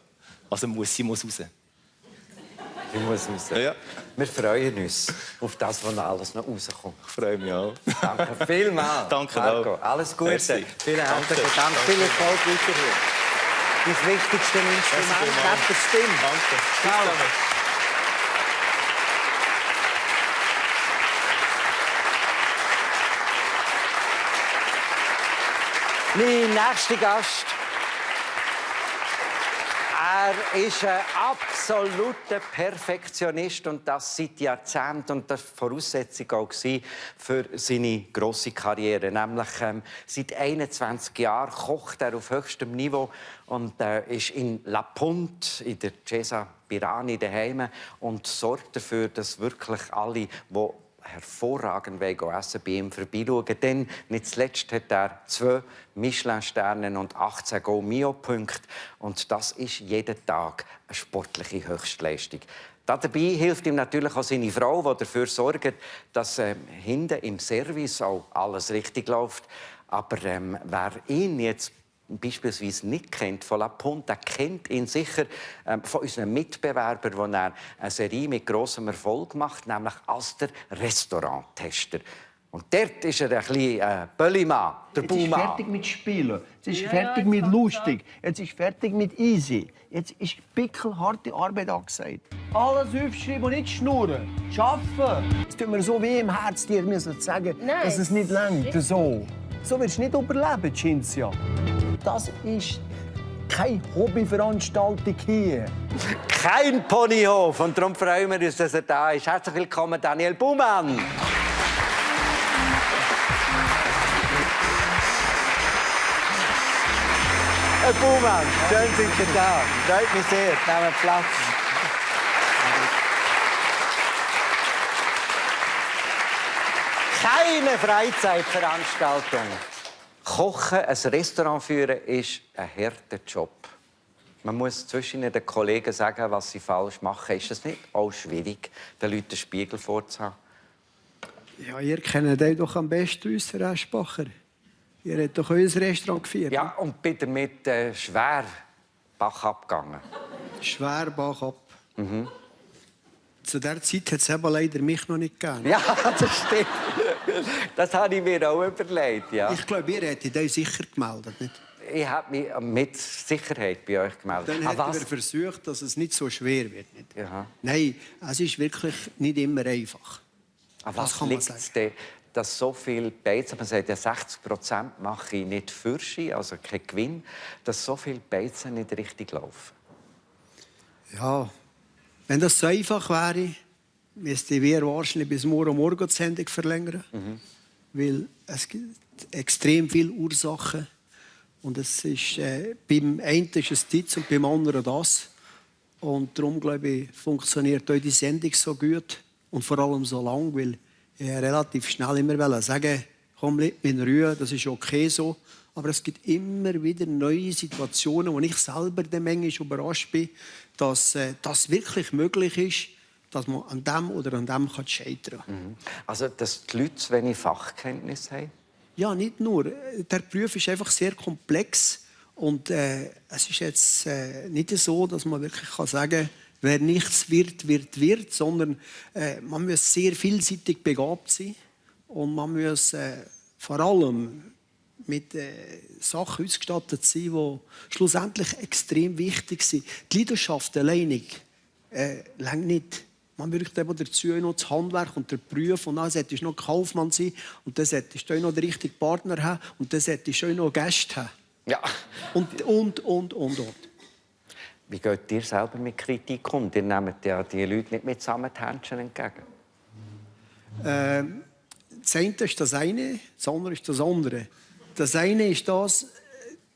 Also sie muss raus. Sie muss raus. Ja. Wir freuen uns auf das, was noch alles noch rauskommt. Ich freue mich auch. Danke vielmals. Danke Marco. auch. Alles Gute. Merci. Vielen herzlichen Dank. Viel Erfolg weiterhin. Das wichtigste Instrument neben der Stimme. Danke. Ciao. Mein nächster Gast. Er ist ein absoluter Perfektionist und das seit Jahrzehnten. Und das war Voraussetzung auch für seine grosse Karriere. Nämlich seit 21 Jahren kocht er auf höchstem Niveau und ist in La Punt, in der Cesa Pirani daheim und sorgt dafür, dass wirklich alle, die hervorragend essen bei ihm vorbeischauen. Denn nicht zuletzt hat er 2 Michelin-Sterne und 18 Go-Mio-Punkte. Und das ist jeden Tag eine sportliche Höchstleistung. Dabei hilft ihm natürlich auch seine Frau, die dafür sorgt, dass hinten im Service auch alles richtig läuft. Aber wer ihn jetzt beispielsweise nicht kennt von La Punt, der kennt ihn sicher von unseren Mitbewerbern, wo er eine Serie mit grossem Erfolg macht, nämlich als der Restauranttester. Und dort ist er ein bisschen Böllimann, der Jetzt ist Baumann. fertig mit Spielen. Jetzt ist fertig mit lustig. Jetzt ist fertig mit easy. Jetzt ist pickelharte Arbeit angesagt. Alles aufschreiben und nicht schnurren. Schaffen. Es tut mir so weh im Herz, dir zu sagen, Nein, dass es nicht langt. So wirst du nicht überleben, Cinzia. Das ist keine Hobbyveranstaltung hier. Kein Ponyhof. Und darum freuen wir uns, dass er da ist. Herzlich willkommen, Daniel Baumann. Herr Baumann, schön sind Sie da. Freut mich sehr. Nehmen Platz. Keine Freizeitveranstaltung. Kochen, ein Restaurant führen, ist ein harter Job. Man muss zwischen den Kollegen sagen, was sie falsch machen. Ist es nicht auch schwierig, den Leuten den Spiegel vorzuhaben? Ja, ihr kennt den doch am besten, unseren Aschbacher. Ihr habt doch unser Restaurant geführt. Ja, und bitte mit schwer Bach abgegangen. Schwer Bach ab. Zu der Zeit hat es eben leider mich noch nicht gegeben. Ja, das stimmt. Das habe ich mir auch überlegt, ja. Ich glaube, ihr hättet euch sicher gemeldet, nicht? Ich habe mich mit Sicherheit bei euch gemeldet. Dann hätten wir versucht, dass es nicht so schwer wird. Nicht? Ja. Nein, es ist wirklich nicht immer einfach. An Das was kann man liegt es sagen. denn, dass so viele Beizen, man sagt ja 60% mache ich nicht Fürschi, also kein Gewinn, dass so viele Beizen nicht richtig laufen? Ja, wenn das so einfach wäre, müssten wir wahrscheinlich bis morgen die Sendung verlängern. Weil es gibt extrem viele Ursachen. Und es ist, beim einen ist es das und beim anderen das. Und darum, glaube ich, funktioniert auch die Sendung so gut und vor allem so lang, weil ich relativ schnell immer sagen, komm, lass mich in Ruhe, das ist okay so. Aber es gibt immer wieder neue Situationen, wo ich selber manchmal überrascht bin, dass das wirklich möglich ist, dass man an dem oder an dem scheitern kann. Also, dass die Leute zu wenig Fachkenntnis haben? Ja, nicht nur. Der Beruf ist einfach sehr komplex. Und es ist jetzt nicht so, dass man wirklich sagen kann, wer nichts wird, sondern man muss sehr vielseitig begabt sein. Und man muss vor allem mit Sachen ausgestattet sein, die schlussendlich extrem wichtig sind. Die Leidenschaft alleinig reicht nicht. Man braucht eben dazu noch das Handwerk und den Beruf. Und dann solltest du noch Kaufmann sein. Und dann solltest du noch den richtigen Partner haben. Und dann solltest du noch Gäste haben. Ja. Und. Wie geht ihr selber mit Kritik um? Ihr nehmt ja die Leute nicht mit zusammen die Händchen entgegen. Das eine ist das eine, das andere ist das andere. Das eine ist das,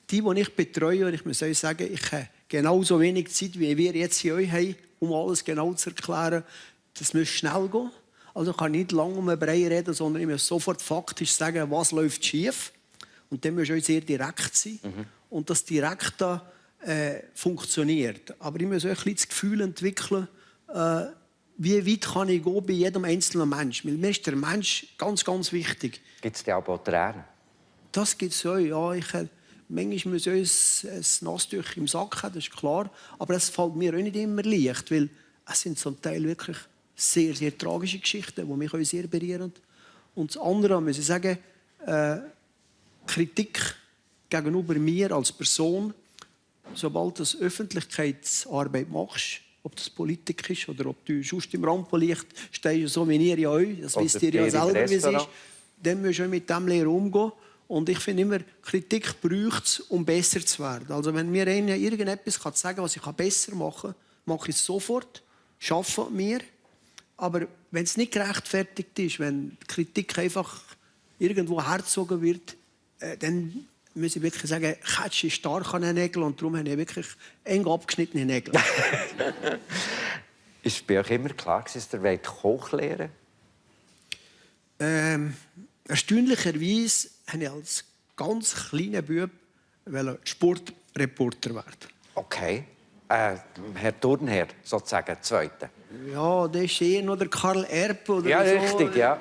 die ich betreue. Und ich muss euch sagen, ich habe genauso wenig Zeit, wie wir jetzt hier euch haben, um alles genau zu erklären. Das muss schnell gehen. Also ich kann nicht lange um einen Brei reden, sondern ich muss sofort faktisch sagen, was läuft schief. Und dann muss ich auch sehr direkt sein. Und das Direkte funktioniert. Aber ich muss auch ein bisschen das Gefühl entwickeln, wie weit kann ich gehen bei jedem einzelnen Menschen. Weil mir ist der Mensch ganz, ganz wichtig. Gibt es da auch Tränen? Das gibt es auch, ja. Manchmal muss ich ein Nasstuch im Sack haben, das ist klar. Aber es fällt mir auch nicht immer leicht, weil es sind zum Teil wirklich sehr, sehr tragische Geschichten, die mich auch sehr berühren. Und das andere muss ich sagen, Kritik gegenüber mir als Person, sobald du Öffentlichkeitsarbeit machst, ob das Politik ist oder ob du sonst im Rampenlicht stehst, so wie ihr ja euch, das wisst ihr ja selber, wie es ist, dann musst du mit dem lernen umgehen. Und ich finde immer, Kritik braucht es, um besser zu werden. Also wenn mir einer irgendetwas sagen kann, was ich besser machen kann, mache ich es sofort, arbeite an mir. Aber wenn es nicht gerechtfertigt ist, wenn die Kritik einfach irgendwo hergezogen wird, dann muss ich wirklich sagen, Kätsch ist stark an den Nägeln und darum habe ich wirklich eng abgeschnittene Nägel. Ist bei euch immer klar, dass ihr Koch lernen erstaunlicherweise wollte ich als ganz kleiner Bub Sportreporter werden. Okay. Herr Turnherr, sozusagen, Zweiter. Ja, das ist eher noch der Karl Erb oder ja, so. Richtig, ja.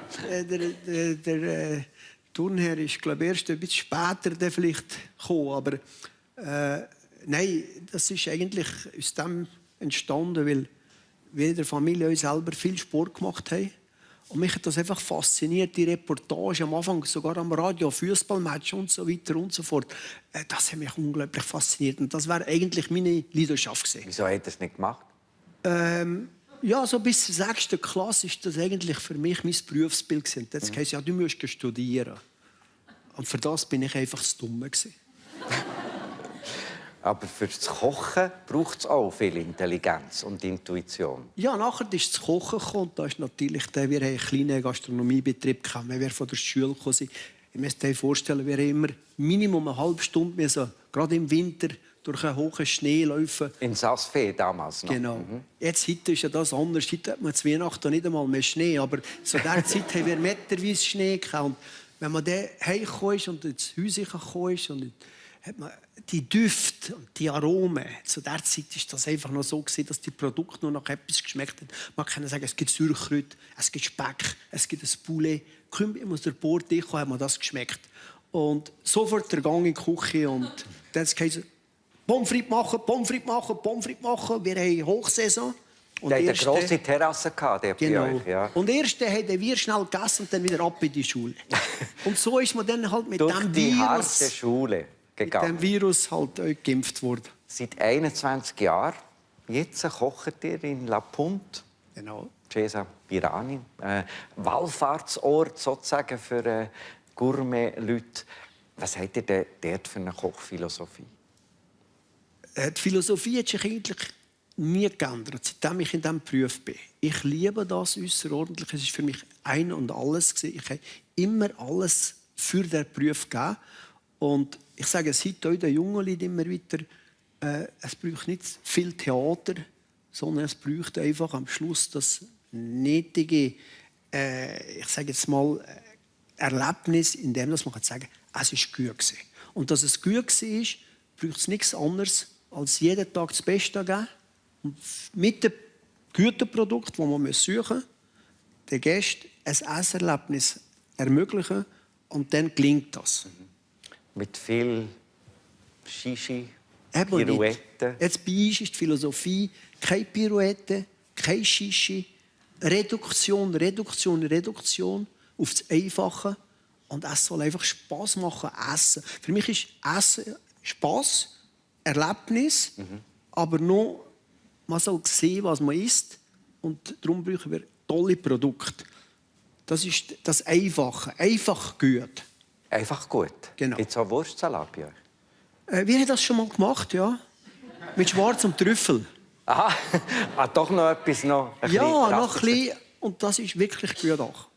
Der Turnherr ist, glaube ich, erst ein bisschen später vielleicht gekommen. Aber nein, das ist eigentlich aus dem entstanden, weil wir in der Familie uns selber viel Sport gemacht haben. Und mich hat das einfach fasziniert, die Reportage am Anfang, sogar am Radio, Fußballmatch und so weiter und so fort. Das hat mich unglaublich fasziniert. Und das wäre eigentlich meine Leidenschaft gewesen. Wieso hat er es nicht gemacht? Ja, so bis zur 6. Klasse war das eigentlich für mich mein Berufsbild gewesen. Jetzt heisst ja, du musst studieren. Und für das bin ich einfach das Dumme gewesen. Aber für das Kochen braucht es auch viel Intelligenz und Intuition. Ja, nachher ist das Kochen gekommen. Da ist natürlich wir haben einen kleinen Gastronomiebetrieb gehabt, wenn wir von der Schule gekommen sind. Ich müsst euch vorstellen, wir haben immer Minimum eine halbe Stunde müssen, gerade im Winter durch einen hohen Schnee laufen. In Saas-Fee damals noch. Genau. Jetzt heute ist ja das anders. Heute hat man zu Weihnachten nicht einmal mehr Schnee. Aber zu dieser Zeit haben wir meterweise Schnee gehabt. Und wenn man dann heimgekommen ist und ins Haus gekommen ist, und hat man die Düfte und die Aromen. Zu dieser Zeit war das einfach noch so, dass die Produkte nur nach etwas geschmeckt haben. Man kann sagen, es gibt Sauerkraut, es gibt Speck, es gibt ein Poulet. Kaum aus der Porte hat man das geschmeckt. Und sofort der Gang in die Küche und dann heisst es, Pommes frites machen, Pommes frites machen, Pommes frites machen. Wir haben Hochsaison. Und der hatte eine grosse Terrasse genau. bei euch. Ja. Und erst haben wir schnell gegessen und dann wieder ab in die Schule. Und so ist man dann halt mit Durch dem die Virus, harte Schule gegangen. mit dem Virus halt geimpft worden. Seit 21 Jahren. Jetzt kocht ihr in La Punt. Genau. Cesa Pirani. Wallfahrtsort sozusagen für Gourmet-Leute. Was habt ihr denn dort für eine Kochphilosophie? Die Philosophie hat sich eigentlich nie geändert, seitdem ich in diesem Beruf bin. Ich liebe das äußerordentlich. Es war für mich ein und alles. Ich habe immer alles für den Beruf gegeben. Und ich sage es heute auch den jungen Leuten immer wieder, es braucht nicht viel Theater, sondern es braucht einfach am Schluss das nötige, ich sage jetzt mal, Erlebnis, in dem man sagen kann, es war gut gewesen. Und dass es gut war, braucht es nichts anderes, als jeden Tag das Beste geben. Und mit dem guten Produkt, das man suchen muss, den Gästen ein Esserlebnis ermöglichen. Und dann gelingt das. Mit viel Shishi, Pirouette. Pirouette. Jetzt bei uns ist die Philosophie keine Pirouette, kein Shishi, Reduktion, Reduktion, Reduktion auf das Einfache. Und es soll einfach Spass machen, Essen. Für mich ist Essen Spass, Erlebnis, aber noch, man soll sehen, was man isst. Und darum brauchen wir tolle Produkte. Das ist das Einfache, einfach gut. Einfach gut. Genau. Gibt es auch Wurstsalat bei euch? Wir haben das schon mal gemacht, ja. Mit schwarzem Trüffel. Aha, doch noch etwas. Noch ein Ja, bisschen noch ein bisschen. Und das ist wirklich gut auch.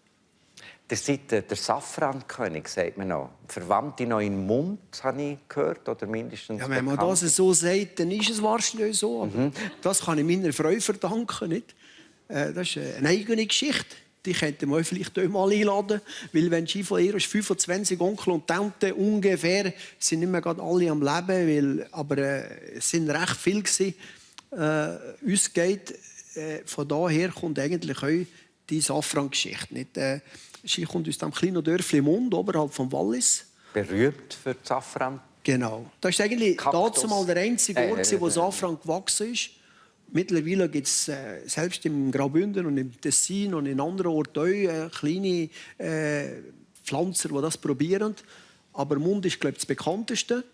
Ihr seid der Safrankönig, sagt man noch. Verwandte noch in den Mund, habe ich gehört, oder mindestens Ja, wenn man das so sagt, dann ist es wahrscheinlich so. Aber das kann ich meiner Frau verdanken. Nicht? Das ist eine eigene Geschichte. die könnten wir vielleicht auch mal einladen. Weil wenn Skifahren hier ist, 25 Onkel und Tanten ungefähr, sind nicht mehr gerade alle am Leben, aber es sind recht viele gewesen. Uns geht, von daher kommt eigentlich auch die Safran-Geschichte. Sie kommt aus dem kleinen Dörfli Mund, oberhalb von Wallis. Berühmt für die Safran. Genau. Das ist eigentlich dazu mal der einzige Ort, wo Safran gewachsen ist. Mittlerweile gibt es selbst im Graubünden und im Tessin und in anderen Orten auch kleine Pflanzer, die das probieren. Aber Mund ist, glaube ich, das bekannteste.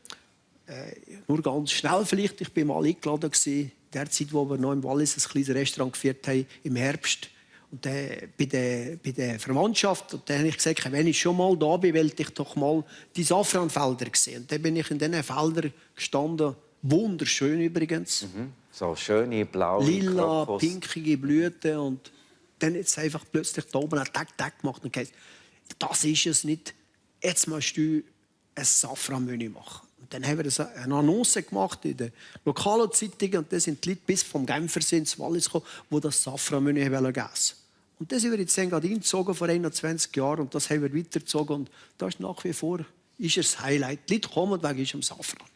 Nur ganz schnell vielleicht. Ich war mal eingeladen in der Zeit, wo wir noch im Wallis ein kleines Restaurant geführt haben, im Herbst. Und bei der Verwandtschaft. Und dann habe ich gesagt, wenn ich schon mal da bin, will ich doch mal die Safranfelder sehen. Und dann bin ich in diesen Feldern gestanden. Wunderschön übrigens. So schöne blaue lila, Krokus. pinkige Blüten. Und dann hat es einfach plötzlich da oben einen Tag gemacht und gesagt, das ist es nicht. Jetzt musst du ein Safranmenü machen. Und dann haben wir eine Annonce gemacht in der lokalen Zeitung. Und dann sind die Leute bis vom Genfer ins Wallis gekommen, die das Safranmenü essen wollten. Und das sind wir jetzt gerade eingezogen vor 21 Jahren. Und das haben wir weitergezogen. Und das ist nach wie vor das Highlight. Die Leute kommen wegen dem Safran.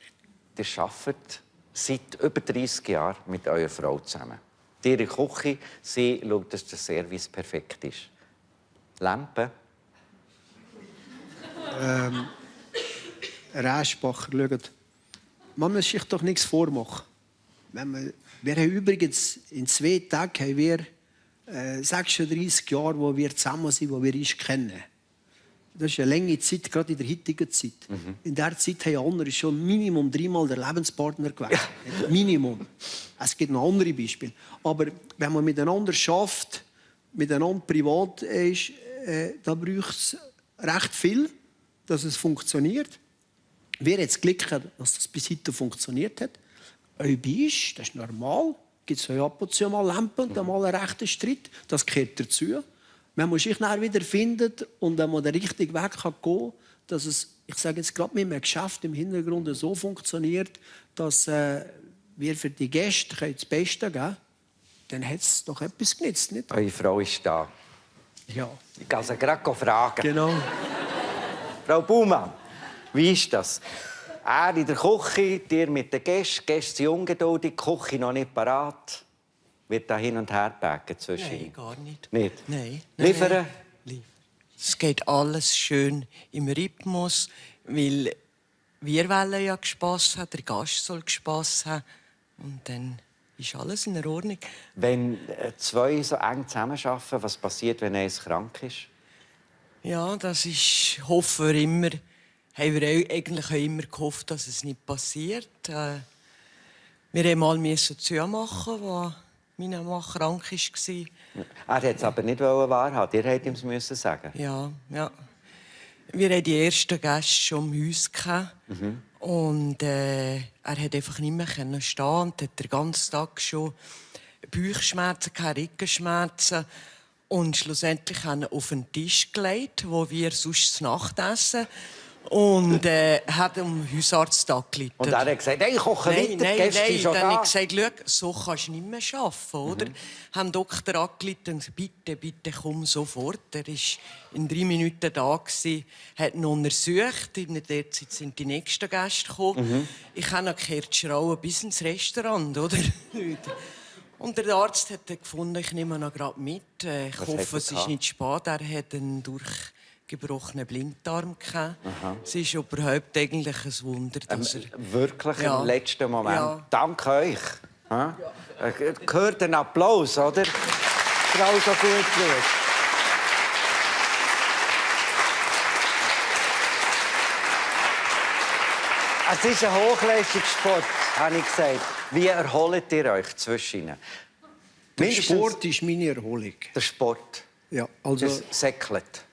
Ihr arbeitet seit über 30 Jahren mit eurer Frau zusammen. Ihre Küche, sie schaut, dass der Service perfekt ist. Lampen? Herr Eschbacher, schaut, man muss sich doch nichts vormachen. Wir haben übrigens in 2 Tagen haben wir 36 Jahre, wo wir zusammen sind, wo wir uns kennen. Das ist eine lange Zeit, gerade in der heutigen Zeit. In dieser Zeit haben andere schon Minimum 3-mal den Lebenspartner gewechselt. Minimum. Es gibt noch andere Beispiele. Aber wenn man miteinander schafft, miteinander privat ist, da braucht es recht viel, dass es funktioniert. Wir haben das Glück, dass das bis heute funktioniert hat. Auch bei uns, das ist normal. Gibt es ab und zu mal Lampen und mal einen rechten Streit. Das gehört dazu. Man muss sich dann wieder finden und dann mal den richtigen Weg gehen kann, dass es, ich sage jetzt gerade mit einem Geschäft im Hintergrund so funktioniert, dass wir für die Gäste das Beste geben können. Dann hat es doch etwas genützt, nicht? Eure Frau ist da. Ja. Ich kann sie gerade fragen. Genau. Frau Baumann, wie ist das? Er in der Küche, dir mit den Gästen, die Gäste sind ungeduldig, die Küche noch nicht parat. Wird da hin und her gebacken zwischen? Nein, gar nicht. Nicht? Nein. Liefern? Nein. Es geht alles schön im Rhythmus, weil wir wollen ja Spass haben, der Gast soll Spass haben. Und dann ist alles in Ordnung. Wenn 2 so eng zusammenarbeiten, was passiert, wenn eins krank ist? Ja, das ist, hoffen wir immer, haben wir eigentlich auch immer gehofft, dass es nicht passiert. Wir mussten mal zumachen, als mein Mann krank war. Er wollte es aber nicht wahrhaben. Ihr hättet ihm sagen. Ja. Wir hatten die ersten Gäste schon im Haus. Und er konnte einfach nicht mehr stehen und hat den ganzen Tag schon Bauchschmerzen, Rückenschmerzen. Und schlussendlich haben wir auf den Tisch gelegt, wo wir sonst zu Nacht essen. Und hat am Hausarzttag gelitten. Und er hat gesagt, hey, koche weiter, Gäste schon dann da. habe ich gesagt, so kannst du nicht mehr arbeiten, oder? Haben den Doktor angerufen und gesagt, bitte komm sofort. Er war in 3 Minuten da, hat ihn untersucht. In der Zeit sind die nächsten Gäste gekommen. Ich habe noch gehört, schrauen bis ins Restaurant, oder? Und der Arzt hat gefunden, ich nehme ihn gerade mit. Ich hoffe, es ist nicht spät. Er hat einen durchgebrochenen Blinddarm gehabt. Es ist überhaupt eigentlich ein Wunder, dass er... Wirklich im letzten Moment. Ja. Danke euch. Ja. Gehört ein Applaus, oder? Frau, so gut tut. Es ist ein Hochleistungssport, habe ich gesagt. Wie erholt ihr euch zwischen ihnen? Der Sport ist meine Erholung. Der Sport. Ja, also Das säckelt.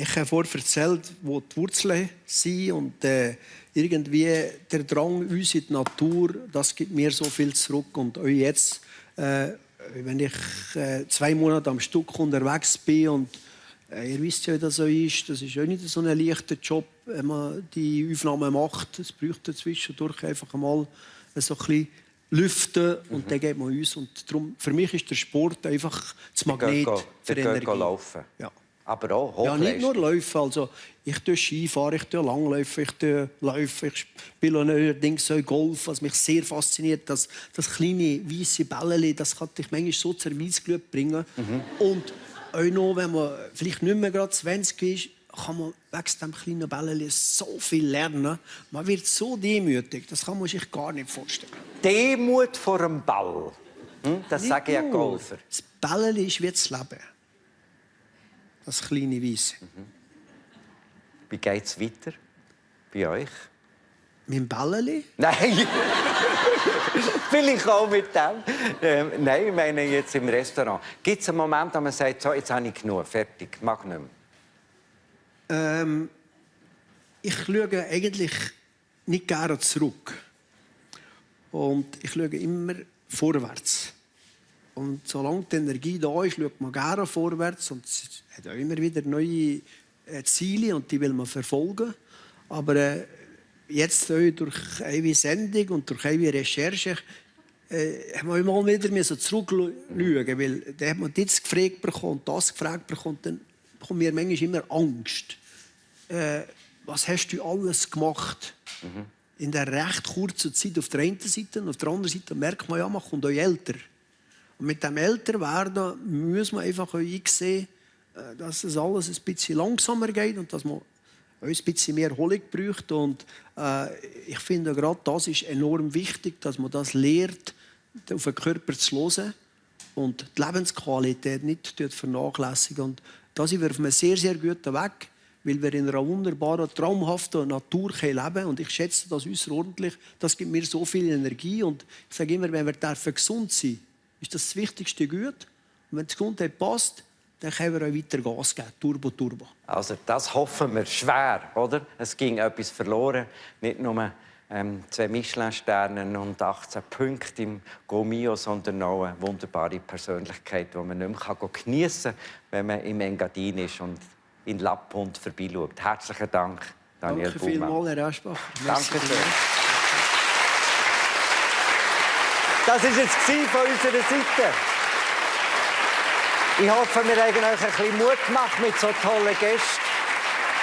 ich habe vorher erzählt, wo die Wurzeln sind und irgendwie der Drang uns in die Natur, das gibt mir so viel zurück. Und auch jetzt, wenn ich 2 Monate am Stück unterwegs bin und ihr wisst ja, wie das so ist, das ist auch nicht so ein leichter Job, wenn man die Aufnahmen macht. Es braucht zwischendurch einfach mal so ein bisschen lüften und dann geht man uns. Und darum, für mich ist der Sport einfach das Magnet für Energie. Laufen. Ja. Aber auch Ja, Hochleistung. nicht nur laufen. Also, ich tue Skifahren, ich tue Langlaufen, ich tue Laufen, ich spiele neuerdings auch Golf. Was mich sehr fasziniert, das kleine weiße Bällchen, das kann dich manchmal so zur Weissglut bringen. Und auch noch, wenn man vielleicht nicht mehr gerade 20 ist, kann man wegen diesem kleinen Bällchen so viel lernen. Man wird so demütig, das kann man sich gar nicht vorstellen. Demut vor dem Ball. Das sagen ja Golfer. Das Bällchen ist wie das Leben. Das kleine Weiße. Wie geht es weiter bei euch? Mit dem Bällchen? Nein! Vielleicht auch mit dem. Nein, ich meine jetzt im Restaurant. Gibt es einen Moment, wo man sagt, so, jetzt habe ich genug, fertig, mag nicht mehr? Ich schaue eigentlich nicht gerne zurück. Und ich schaue immer vorwärts. Und solange die Energie da ist, schaut man gerne vorwärts. Und es hat auch immer wieder neue Ziele und die will man verfolgen. Aber jetzt auch durch eine Sendung und durch eine Recherche haben wir immer wieder zurückschauen. Weil dann hat man das gefragt bekommen und das gefragt bekommen. Dann bekommen wir manchmal immer Angst. Was hast du alles gemacht? In der recht kurzen Zeit auf der einen Seite. Und auf der anderen Seite merkt man, ja, man kommt auch älter. Und mit dem Älterwerden muss man einfach einsehen, dass es alles ein bisschen langsamer geht und dass man ein bisschen mehr Erholung braucht. Und ich finde, gerade das ist enorm wichtig, dass man das lernt, auf den Körper zu hören und die Lebensqualität nicht vernachlässigen. Und da sind wir auf einem sehr, sehr guten Weg, weil wir in einer wunderbaren, traumhaften Natur leben können. Und ich schätze das außerordentlich. Das gibt mir so viel Energie. Und ich sage immer, wenn wir gesund sein dürfen, ist das Wichtigste gut. Und wenn die Gesundheit passt, dann können wir auch weiter Gas geben. Turbo, Turbo. Also das hoffen wir schwer, oder? Es ging etwas verloren. Nicht nur 2 Michelin-Sterne und 18 Punkte im Go-Mio, sondern auch eine wunderbare Persönlichkeit, die man nicht mehr geniessen kann, wenn man im Engadin ist und in Lappund vorbeischaut. Herzlichen Dank, Daniel Danke Baumann. vielmals, Herr Aschbacher. Danke schön. Das war es von unserer Seite. Ich hoffe, wir haben euch ein bisschen Mut gemacht mit so tollen Gästen,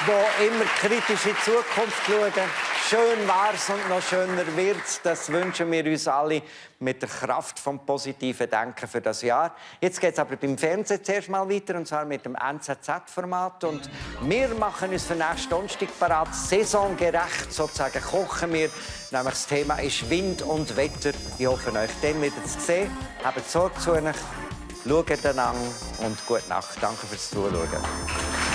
die immer kritisch in die Zukunft schauen. Schön war's und noch schöner wird's. Das wünschen wir uns alle mit der Kraft vom positiven Denken für das Jahr. Jetzt geht's aber beim Fernsehen zuerst mal weiter, und zwar mit dem NZZ-Format. Und wir machen uns für nächsten Donnerstag parat, saisongerecht sozusagen kochen wir. Nämlich das Thema ist Wind und Wetter. Ich hoffe, euch dann wieder zu sehen. Habt Sorge zu euch, schaut einander und gute Nacht. Danke fürs Zuschauen.